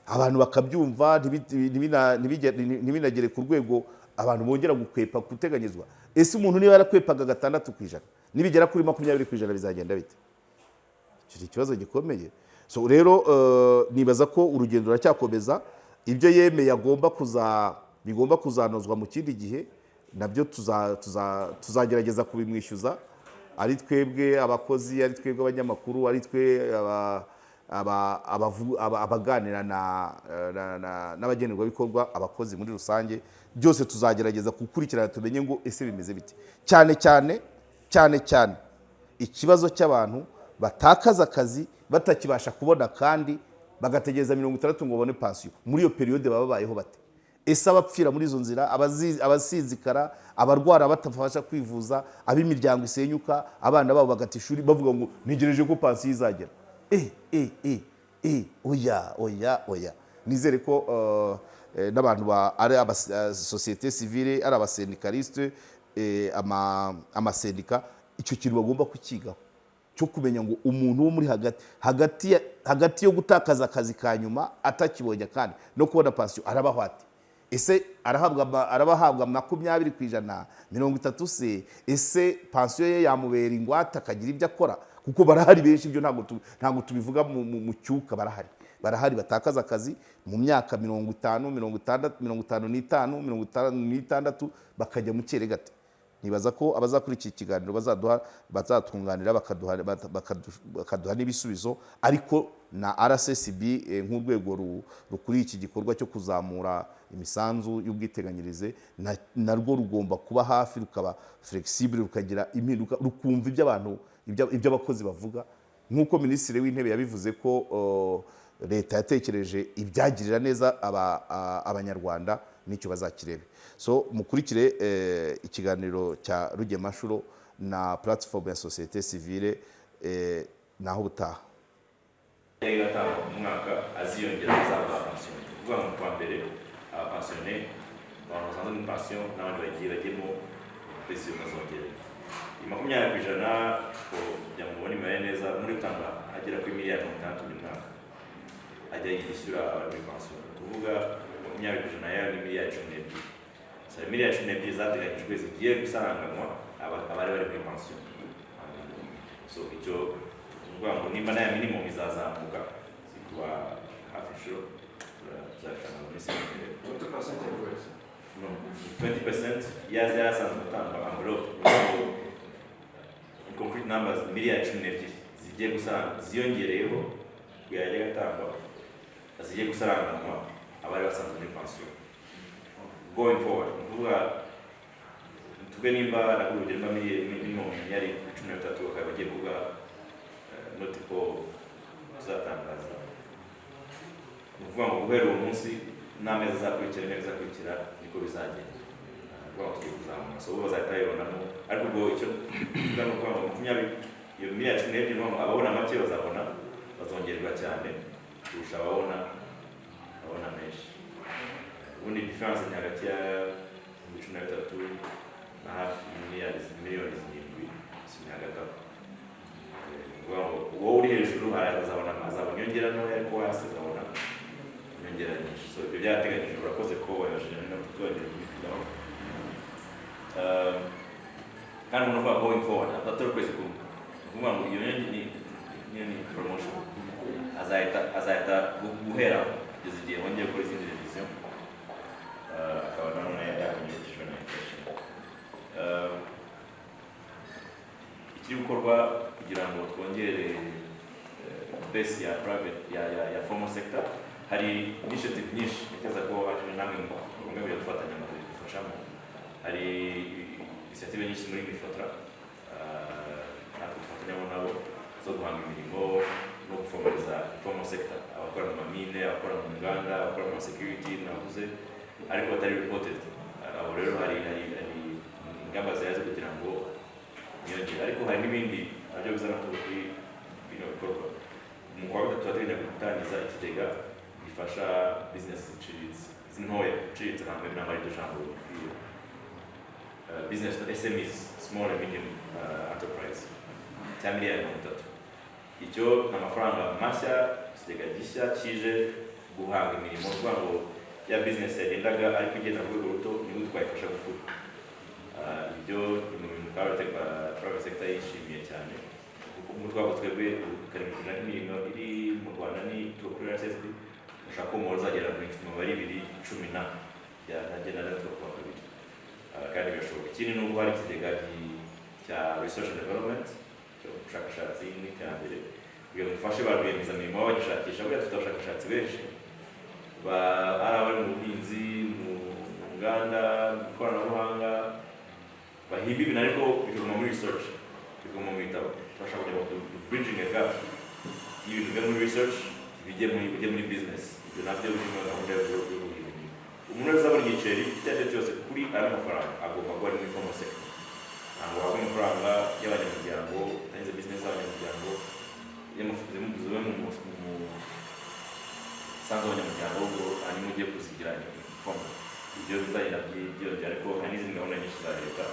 Abantu bakabyumva, ntibinagere ku rwego abantu bongera gukwepa guteganyizwa. Ese umuntu niba yarakwepaga 6%, nibigera kuri 20% bizagenda bite? Icyo ni ikibazo gikomeye. So rero nibaza ko urugendo ruracyakomeza. Ibyo yemeye agomba kuza, bigomba kuzanozwa mu kindi gihe, nabyo tuzagerageza kubimwishyuza, ari twebwe abakozi, ari twebwe abanyamakuru, ari twe abaganira n'abagenerwabikorwa, abakozi muri rusange. Byose tuzagerageza gukurikirana tumenye ngo ese bimeze bite, cyane cyane cyane cyane ikibazo cy'abantu batakaza akazi batakibasha kubona, kandi bagategereza 60 ngo babone pansiyo. Muri iyo période baba babayeho bate? Ese abapfira muri izo nzira, abasinzikara, abarwara batabasha kwivuza, ab'imiryango isenyuka, abana babo bagata ishuri bavuga ngo ntegereje ko pansiyo izagera, e e e, oya, oya, oya. Nizere ko n'abantu ari sosiyete sivile, ari abasyndicaliste, amasendika, icyo kintu bagomba kukigaho cyo kumenya ngo umuntu wo muri hagati yo gutakaza akazi ka nyuma atakibonye kandi no kubona pansiyo arabaho ate? Ese araba ahabwa 20%, 30 se? Ese pansiyo ye yamubera ingwate akagira ibyo akora? Kuko barahari benshi, ibyo ntabwo tubivuga mu cyuka. Barahari, barahari batakaza akazi mu myaka 50, 60, 55, 56, bakajya mu cyeregate. Nibaza ko abazakurikira ikiganiro bazatwunganira, bakaduha n'ibisubizo. Ariko na RSSB, nk'urwego rukuriye iki gikorwa cyo kuzamura imisanzu y'ubwiteganyirize, narwo rugomba kuba hafi, rukaba flexible, rukagira impinduka, rukumva ibyo abantu, ibyo abakozi bavuga, nk'uko Minisitiri w'Intebe yabivuze ko leta yatekereje ibyagirira neza Abanyarwanda, n'icyo bazakirebe. So mukurikire ikiganiro cya Rugemanshuro na platform ya sosiyete sivile. Naho ubutaha. Yari atangwa mu mwaka aziyongera azaba abapensionnés. Ni ukuvuga ngo mu kwa mbere abapensionnés, abantu basanzwe muri pansiyo n'abandi bagiye bajyemo kwezi bazongera iyi 20%. Kugira ngo mubone imibare neza, muri gutanga agera kuri miliyari 60 buri mwaka ajya yishyura abari muri pansiyo. Ni ukuvuga 20% yayo ni miliyari 12. So miliyari 12 zateganyijwe zigiye gusaranganywa abari bari muri pansiyo. So icyo ni ukuvuga ngo nimba n'aya minimum izazamuka kuba hafi inshuro, tuzabitanga mu minsi iri imbere. No, 20% yaza yari asanzwe atangwa, envelope in concrete numbers miliyari 12 zigiye gusaranga, ziyongereyeho ku yajyaga atangwa, zigiye gusaranganywa abari basanzwe muri pansiyo going forward. Ni ukuvuga tuvuge nimba naguha urugero, nimba minimum yari 13, bakaba bagiye kuvuga notiko tuzatangaza, ni ukuvuga ngo guhera uwo munsi n'amezi azakurikira n'amezi azakurikira niko bizagenda. Ni ukuvuga ngo tugiye kuzamura, so bo bazahita babibonamo. Ariko ubwo icyo tuvuga ni ukuvuga ngo 20, iyo miliyari 12, ni ukuvuga ngo ababona make bazabona, bazongererwa cyane kurusha ababona menshi. Ubundi différence ni hagati ya 13 na hafi miliyoni 7, si ni hagati aho. Ni ukuvuga ngo uwo uri hejuru azabona inyongera ntoya, ariko uwo hasi azabona inyongera nyinshi. So ibyo byarateganyijwe. Urakoze ko wabashije no kutwongera kubivugaho. Kandi umuntu uvuga going forward atari ukwezi kumwe, ni ukuvuga ngo iyo ni promotion. Azahita guhera kugeza igihe wongeye gukora izindi revision, akaba nanone yakongera gukijwe na inflation. Ikiri gukorwa kugira ngo twongere base ya private ya formal sector, hari initiative nyinshi ntekereza ko ari namwe mwe mujya dufatanya mu kudufashamo. Hari initiative nyinshi muri MIFOTRA, natwe dufatanyamo nabo, zo guhanga imirimo no guformaliza formal sector, abakora mu mamine, abakora mu nganda, abakora mu security navuze ariko batari reported. Abo rero hari ingamba zihari zo kugira ngo niyongere, ariko hari n'ibindi nabyo bizana kuri bino bikorwa. Mu kwa gatatu turateganya gutangiza ikigega gifasha business ziciriritse, ntoya, iciriritse ntabwo ari ryo jambo rikwiye, business SMEs, small and medium enterprise, cya miliyari 30. Icyo ni amafaranga mashya, ikigega gishya kije guhanga imirimo, kuvuga ngo ya business yagendaga ariko igenda ku rwego ruto nibwo twayifasha gukura. Ibyo ni mu bintu private sector yishimiye cyane, kuko nk'uko twavuze twebwe 7% y'imirimo iri mu Rwanda ni ituruka kuri RSSB. Ushaka ko umubare uzagera mu mibare ibiri cumi na byagenda na tugakuba kabiri. Kandi birashoboka. Ikindi ni uko hari ikigega cya research and development, ubushakashatsi n'iterambere, kugira ngo dufashe ba rwiyemezamirimo baba bagishakisha. Buriya dufite abashakashatsi benshi, ari abari mu buhinzi, mu nganda, mu ikoranabuhanga, bahimba ibintu ariko bikaguma muri research, bikaguma mu bitabo. Turashaka kugira ngo bridging a gap y'ibintu biva muri research bijye muri business. Ibyo nabyo biri muri gahunda yo guhimba imirimo. Umuntu wese uzabona igiceri icyo ari cyo cyose kuri ayo mafaranga agomba kuba ari muri formal sector. Ntabwo wahabwa amafaranga y'abanyamuryango utangiza business z'abanyamuryango, zive mu musanzu w'abanyamuryango, ahubwo hanyuma ugiye kuzigira formal. Ibyo bizagenda byiyongera, ariko hari n'izindi gahunda nyinshi za leta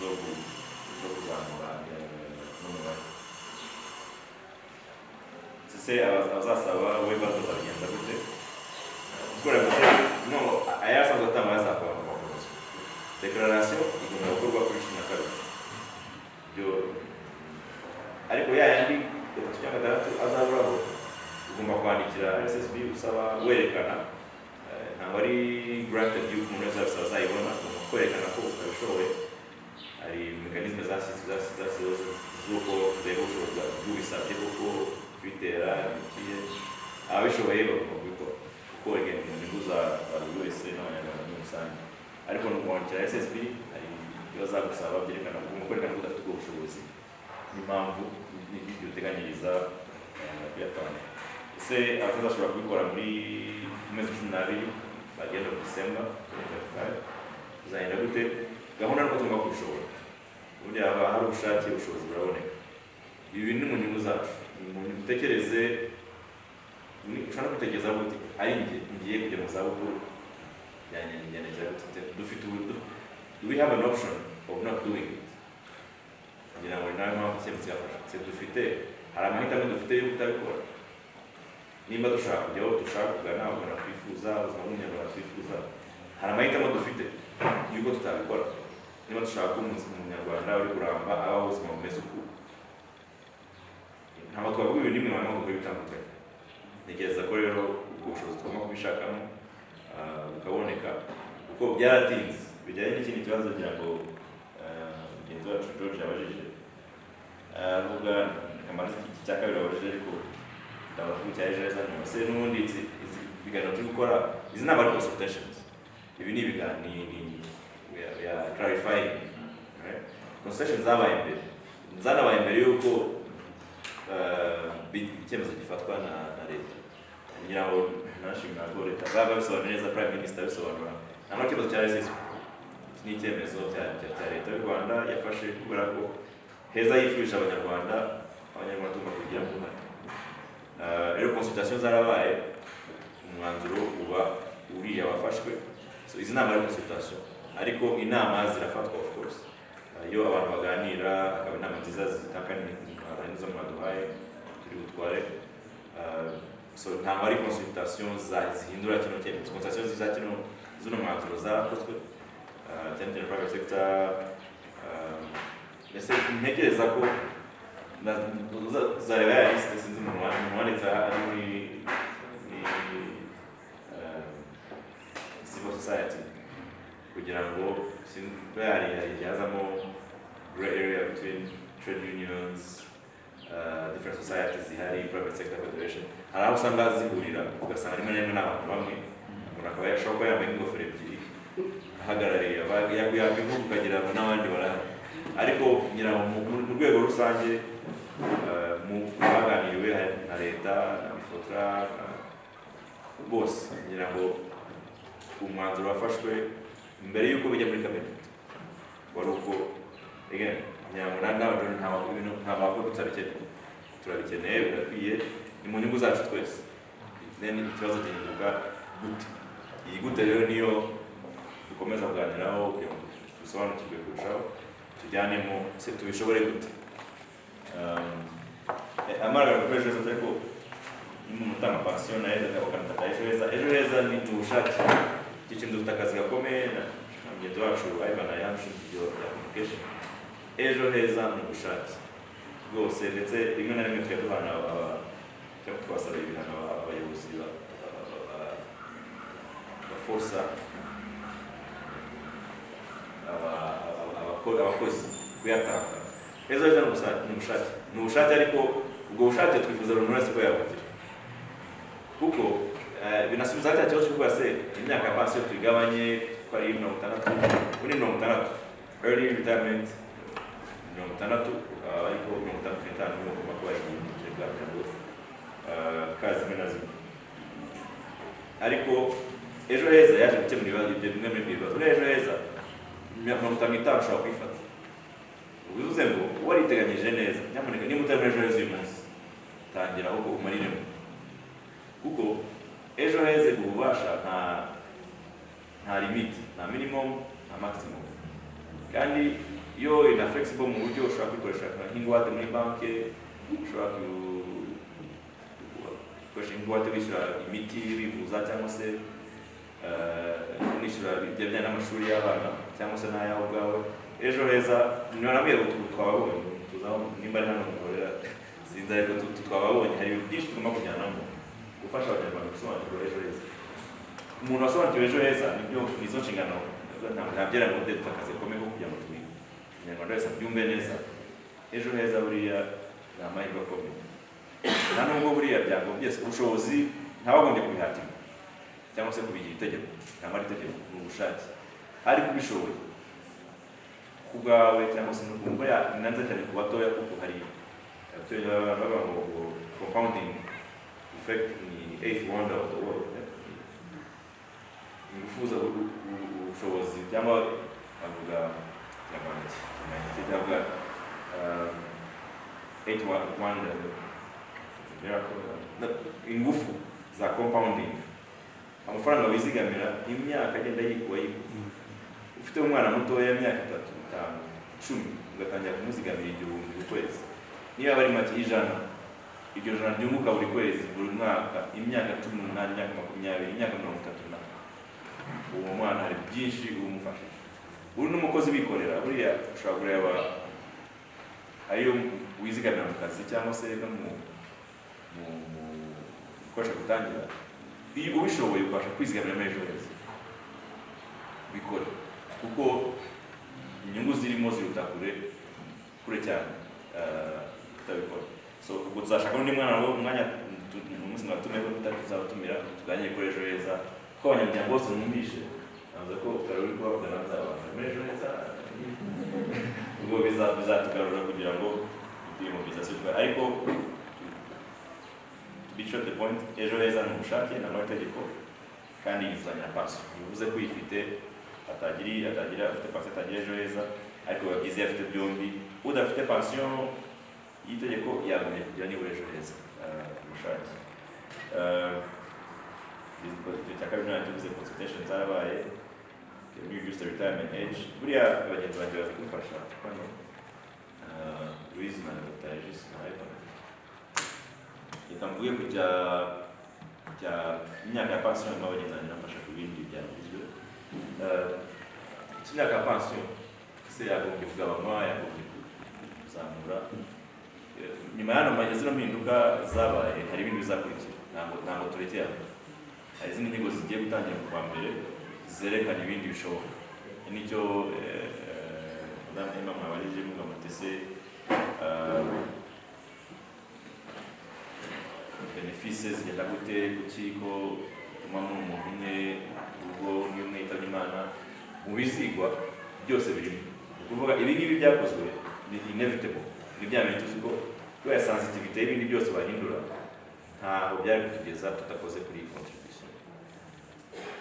zo kuzamura n'umubare. Ese abazasaba waiver bazabigenza gute? Gukora gute? No aya asanzwe atangwa yazakora agakomezwa. Declaration igomba gukorwa kuri 12. Ibyo ariko ya yandi gatatu cyangwa gatandatu azaburaho, ugomba kwandikira RSSB usaba, werekana. Ntabwo ari granted yuko umuntu wese azabisaba azayibona. Ugomba kwerekana ko utabishoboye. Hari mécanisme zashyizweho z'uko tureba ubushobozi bw'ubisabye, kuko kubitera bikiye ababishoboye bagomba kubikora, kuko again mu nyungu za buri wese n'Abanyarwanda muri rusange. Ariko ni ukwandikira SSB, hari ibyo bazagusaba byerekana, ugomba kwerekana ko udafite ubwo bushobozi n'impamvu n'ibyo uteganyiriza kuyatanga. Ese abatazashobora kubikora muri mu mezi 12 bagenda mu December 2025 bizagenda gute? Gahunda nuko tugomba kubishobora. Ubundi haba hari ubushake, ubushobozi buraboneka. Ibi bintu ni mu nyungu zacu. Mutekereze, ushobora no gutekereza uti ari njye ngiye kujya mu zabukuru byangendekera gute? Dufite ubu, do we have an option of not doing it? Ngira ngo ni nayo mpamvu icyemezo cyafashwe. Se dufite, hari amahitamo dufite yo kutabikora? Nimba dushaka kujya aho dushaka kugana, u Rwanda twifuza, ubuzima bw'Umunyarwanda twifuza, hari amahitamo dufite y'uko tutabikora? Niba dushaka ko Umunyarwanda uri kuramba abaho ubuzima bumeze uku, ntabwo twavuga ibintu bimwe mu bihugu bitandukanye. Ntekereza ko rero ubwo bushobozi tugomba kubishakamo, bukaboneka, kuko byaratinze. Bijyanye n'ikindi kibazo kugira ngo mugenzi wacu George yabajije, avuga akamaro iki cya kabiri wabajije, ariko ndabavuga icya ejo heza nyuma. Se n'ubundi izi biganiro turi gukora, izi ntabwo ari consultations, ibi ni ibiganiro, ni we are clarifying, right? Consultations zabaye mbere, zanabaye mbere y'uko icyemezo gifatwa na leta. Ngira ngo nashimira ko leta baba babisobanura neza, Prime Minister abisobanura. Ntabwo ari icyemezo cya RSSB, iki ni icyemezo cya leta y'u Rwanda yafashe kubera ko heza yifurije Abanyarwanda. Abanyarwanda tugomba kubigiramo uruhare. Rero consultation zarabaye, umwanzuro uba uriya wafashwe. So izi nama ari consultation, ariko inama zirafatwa, of course. Iyo abantu baganira hakaba inama nziza zitandukanye, hari n'izo mwaduhaye turi butware. So ntabwo ari consultation zihindura kino cyemezo. Consultation za kino z'uno mwanzuro zarakozwe, cyane cyane private sector. Mbese ntekereza ko Uzareba ya liste, sinzi umuntu wanditse aha ari muri ni civil society, kugira ngo hari igihe hazamo gray area between trade unions, different societies zihari, private sector federation. Hari aho usanga zihurira, ugasanga rimwe na rimwe n'abantu bamwe, umuntu akaba yashobora kuba yambaye nk'ingofero ebyiri ahagarariye, yakwivuga ukagira ngo n'abandi barahari. Ariko ngira ngo mu rwego rusange, mu baganiriwe na leta na MIFOTRA bose, ngira ngo umwanzuro wafashwe mbere y'uko bijya muri cabinet wari uko, again, ngira ngo nawe ibintu nta bavuga ko turabikeneye, turabikeneye, birakwiye, ni mu nyungu zacu twese. Then ikibazo gihinduka gute? Iyi gute rero niyo dukomeza kuganiraho kugira ngo dusobanukirwe kurushaho, tujyanemo se tubishobore gute. Amara kuri Ejo Heza, ariko n'umuntu utanga pansiyo nayo bakanataka Ejo Heza. Ejo Heza ni ubushake. Icyo kintu dufite akazi gakomeye na mugenzi wacu Ivan yanshinze ibyo bya communication. Ejo Heza ni ubushake rwose, ndetse rimwe na rimwe tujya duhana cyangwa twasaba ibihano abayobozi baforsa abakozi kuyatanga. Ejo Heza ni ubushake, ni ubushake, ni ubushake, ariko ubwo bushake twifuza buri muntu wese ko yabugira, kuko binasubiza cya kibazo cyo kuvuga se imyaka ya pansiyo tuyigabanye, ko ari 60, kuri 60 early retirement, 60, ariko 65 niyo ugomba kuba igihe kugira ngo ka zimwe na zimwe. Ariko Ejo Heza yaje gukemura ibibazo ibyo, bimwe muri ibyo bibazo. Muri Ejo Heza, 55 ushobora kwifata, bivuze ngo wariteganyije neza. Nyamuneka niba utari muri Ejo Heza uyu munsi, tangira ahubwo umariremo, kuko Ejo Heza iguha ububasha, nta limit, nta minimum, nta maximum, kandi yo ina flexible mu buryo ushobora kwikoresha nk'ingwate muri banki, ushobora gukoresha ingwate wishyura imiti wivuza, cyangwa se unishyura ibijyanye n'amashuri y'abana cyangwa se n'ayawe ubwawe. Ejo Heza nababwiye ngo twababonye, tuzaho nimba ari hano mukorera sinzi, ariko twababonye. Hari ibintu byinshi tugomba kujyanamo gufasha Abanyarwanda gusobanukirwa Ejo Heza. Umuntu wasobanukiwe Ejo Heza, nibyo, nizo nshingano. Ntabwo ntabyera ngo dufite akazi gakomeye ko kugira ngo tubi Umunyarwanda wese abyumve neza. Ejo Heza buriya ni amahirwe akomeye. Nta nubwo buriya byagombye ubushobozi, ntabagombye kubihatirwa cyangwa se kubigira itegeko. Ntabwo ari itegeko, ni ubushake, ariko ubishoboye ku bwawe cyangwa se no kumva ni nanze cyane ku batoya, kuko hari abatoya bavuga ngo compounding effect ni eighth wonder of the world, ingufu za ubushobozi, cyangwa avuga Kinyarwanda cyangwa eight wonder miracle, ingufu za compounding, amafaranga wizigamira imyaka agenda yikuba yikuba. Ufite umwana mutoya, imyaka 3, 5, 10, ugatangira kumuzigamira 1000 ku kwezi, niba bari make 100, iryo jana ryunguka buri kwezi, buri mwaka, imyaka 18, imyaka 20, imyaka 30, na uwo mwana hari byinshi umufashije. Uri n'umukozi wikorera, buriya ushobora kureba ayo wizigamira mu kazi cyangwa se no mu gukoresha gutangira. Iyo ubishoboye ubasha kwizigamira muri Ejo Heza, bikore, kuko inyungu zirimo ziruta kure kure cyane utabikora. So ubwo tuzashaka undi mwana wo umwanya umunsi mwatumiye ko tuzabatumira tuganire kuri Ejo Heza, ko abanyamuryango bose mwumvishe navuze ko kare uri kubavuga nawe nzabana muri Ejo Heza. Ubwo bizatugarura kugira ngo iyi mobilisation, ariko to be short the point, Ejo Heza ni ubushake, ni amategeko, kandi yuzuzanya na pansiyo. Bivuze ko uyifite atagira afite pansiyo atagira Ejo Heza, ariko biba byiza iyo afite byombi. Udafite pansiyo y'itegeko yagombye kugira nibura Ejo Heza ku bushake. Icyo cya kabiri ntabwo tuvuze, consultation zarabaye, reduce the retirement age. Buriya bagenzi banjye baza kumfasha hano, Louise na Dr. Regis na Ivan. Reka mvuge ku cya imyaka ya pansiyo, hanyuma bagenzi banjye bamfasha ku bindi byavuzwe. Imyaka ya pansiyo se yagombye kugabanywa, yagombye kuzamura? Nyuma y'ano zino mpinduka zabaye, hari ibindi bizakurikira. Ntabwo turekeye aho. Hari izindi nyigo zigiye gutangira mu kwa mbere zerekana ibindi bishoboka. Nicyo Madame Emma mwabarije, muvuga muti: "Se bénéfices zigenda gute? Kuki ko tuma muri umuntu umwe, ubwo umwe yitabye Imana?" Mu bizigwa byose birimo. Ni ukuvuga ibi ngibi byakozwe ni inevitable, ni bya bintu tuzi ko kubera sensitivité y'ibindi byose bahindura, ntaho byari kutugeza tudakoze kuri iyi contribution.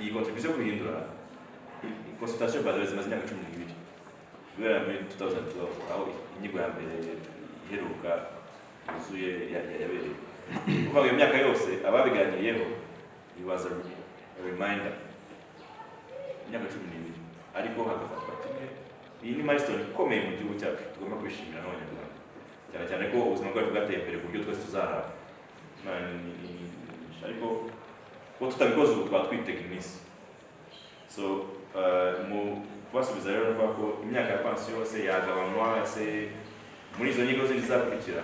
Iyi contribution guhindura, consultation by zimaze imyaka 12, guhera muri 2012 aho inyigo ya mbere iheruka yuzuye yabereye. Kuvuga ngo iyo myaka yose ababiganiriyeho, it was a reminder, imyaka 12, ariko hagafatwa kimwe. Iyi ni milestone ikomeye mu gihugu cyacu tugomba kwishimira nk'Abanyarwanda, cyane cyane ko ubuzima bwacu bwateye imbere ku buryo twese tuzarara. Imana ariko kuko tutabikoze ubu, twaba twitega iminsi. So mu kubasubiza rero, nukuvuga ko imyaka ya pansiyo yose yagabanywa se, muri izo nyigo zindi zizakurikira,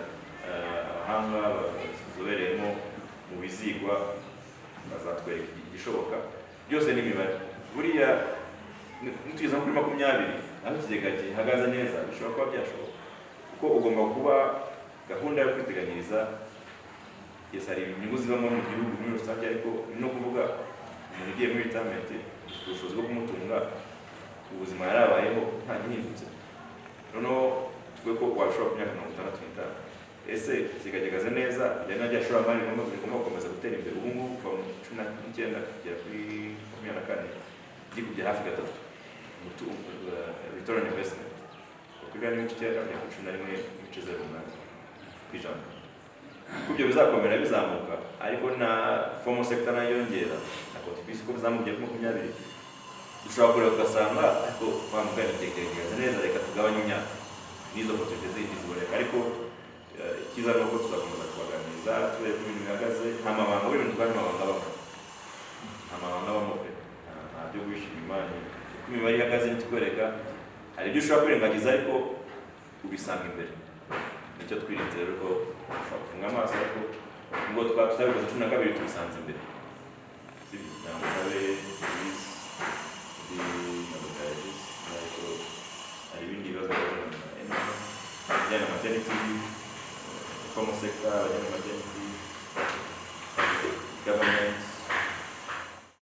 abahanga bazobereyemo mu bizigwa bazatwereka igishoboka. Byose ni imibare. Buriya nitugeza nko kuri 20, aho ikigega gihagaze neza, bishobora kuba byashoboka, kuko ugomba kuba gahunda yo kwiteganyiriza. Yes, hari inyungu zibamo mu gihugu muri rusange, ariko no kuvuga umuntu ugiye muri retirement, ufite ubushobozi bwo kumutunga ubuzima yarabayeho nta gihindutse. Noneho tuvuge ko wabishobora ku myaka 65, ese ikigega gihagaze neza bijyanye na rya shoramari rigomba gukomeza gutera imbere? Ubu ngubu kuva mu 19 kugera kuri 24 gikubye hafi gatatu return on investment, kuri 4.9 kugera kuri 11.08%. Kuko ibyo bizakomera bizamuka, ariko na formal sector nayo yongera na contribution, uko bizamuka kuri 20, dushobora kureba tugasanga ariko wa mugani ikigega gihagaze neza, reka tugabanye imyaka n'izo opportunity zindi ziboneka. Ariko icyiza ni uko tuzakomeza kubaganiriza, turebe uko ibintu bihagaze. Nta mabanga, buri bintu twari mabanga abamo, nta mabanga abamo pe. Nta byo guhisha inyuma. Ni uko imibare ihagaze nitwereka. Hari ibyo ushobora kwirengagiza ariko ubisanga imbere. Nicyo twirinze rero, ko ushobora gufunga amaso, ariko ubwo twaba tutabikoze 12, tubisanze imbere, sibyo? Ntabwo nsabe Louise na Dr. ariko hari ibindi bibazo bijyanye na maternity leave, formal sector, abajyanye na maternity leave, government.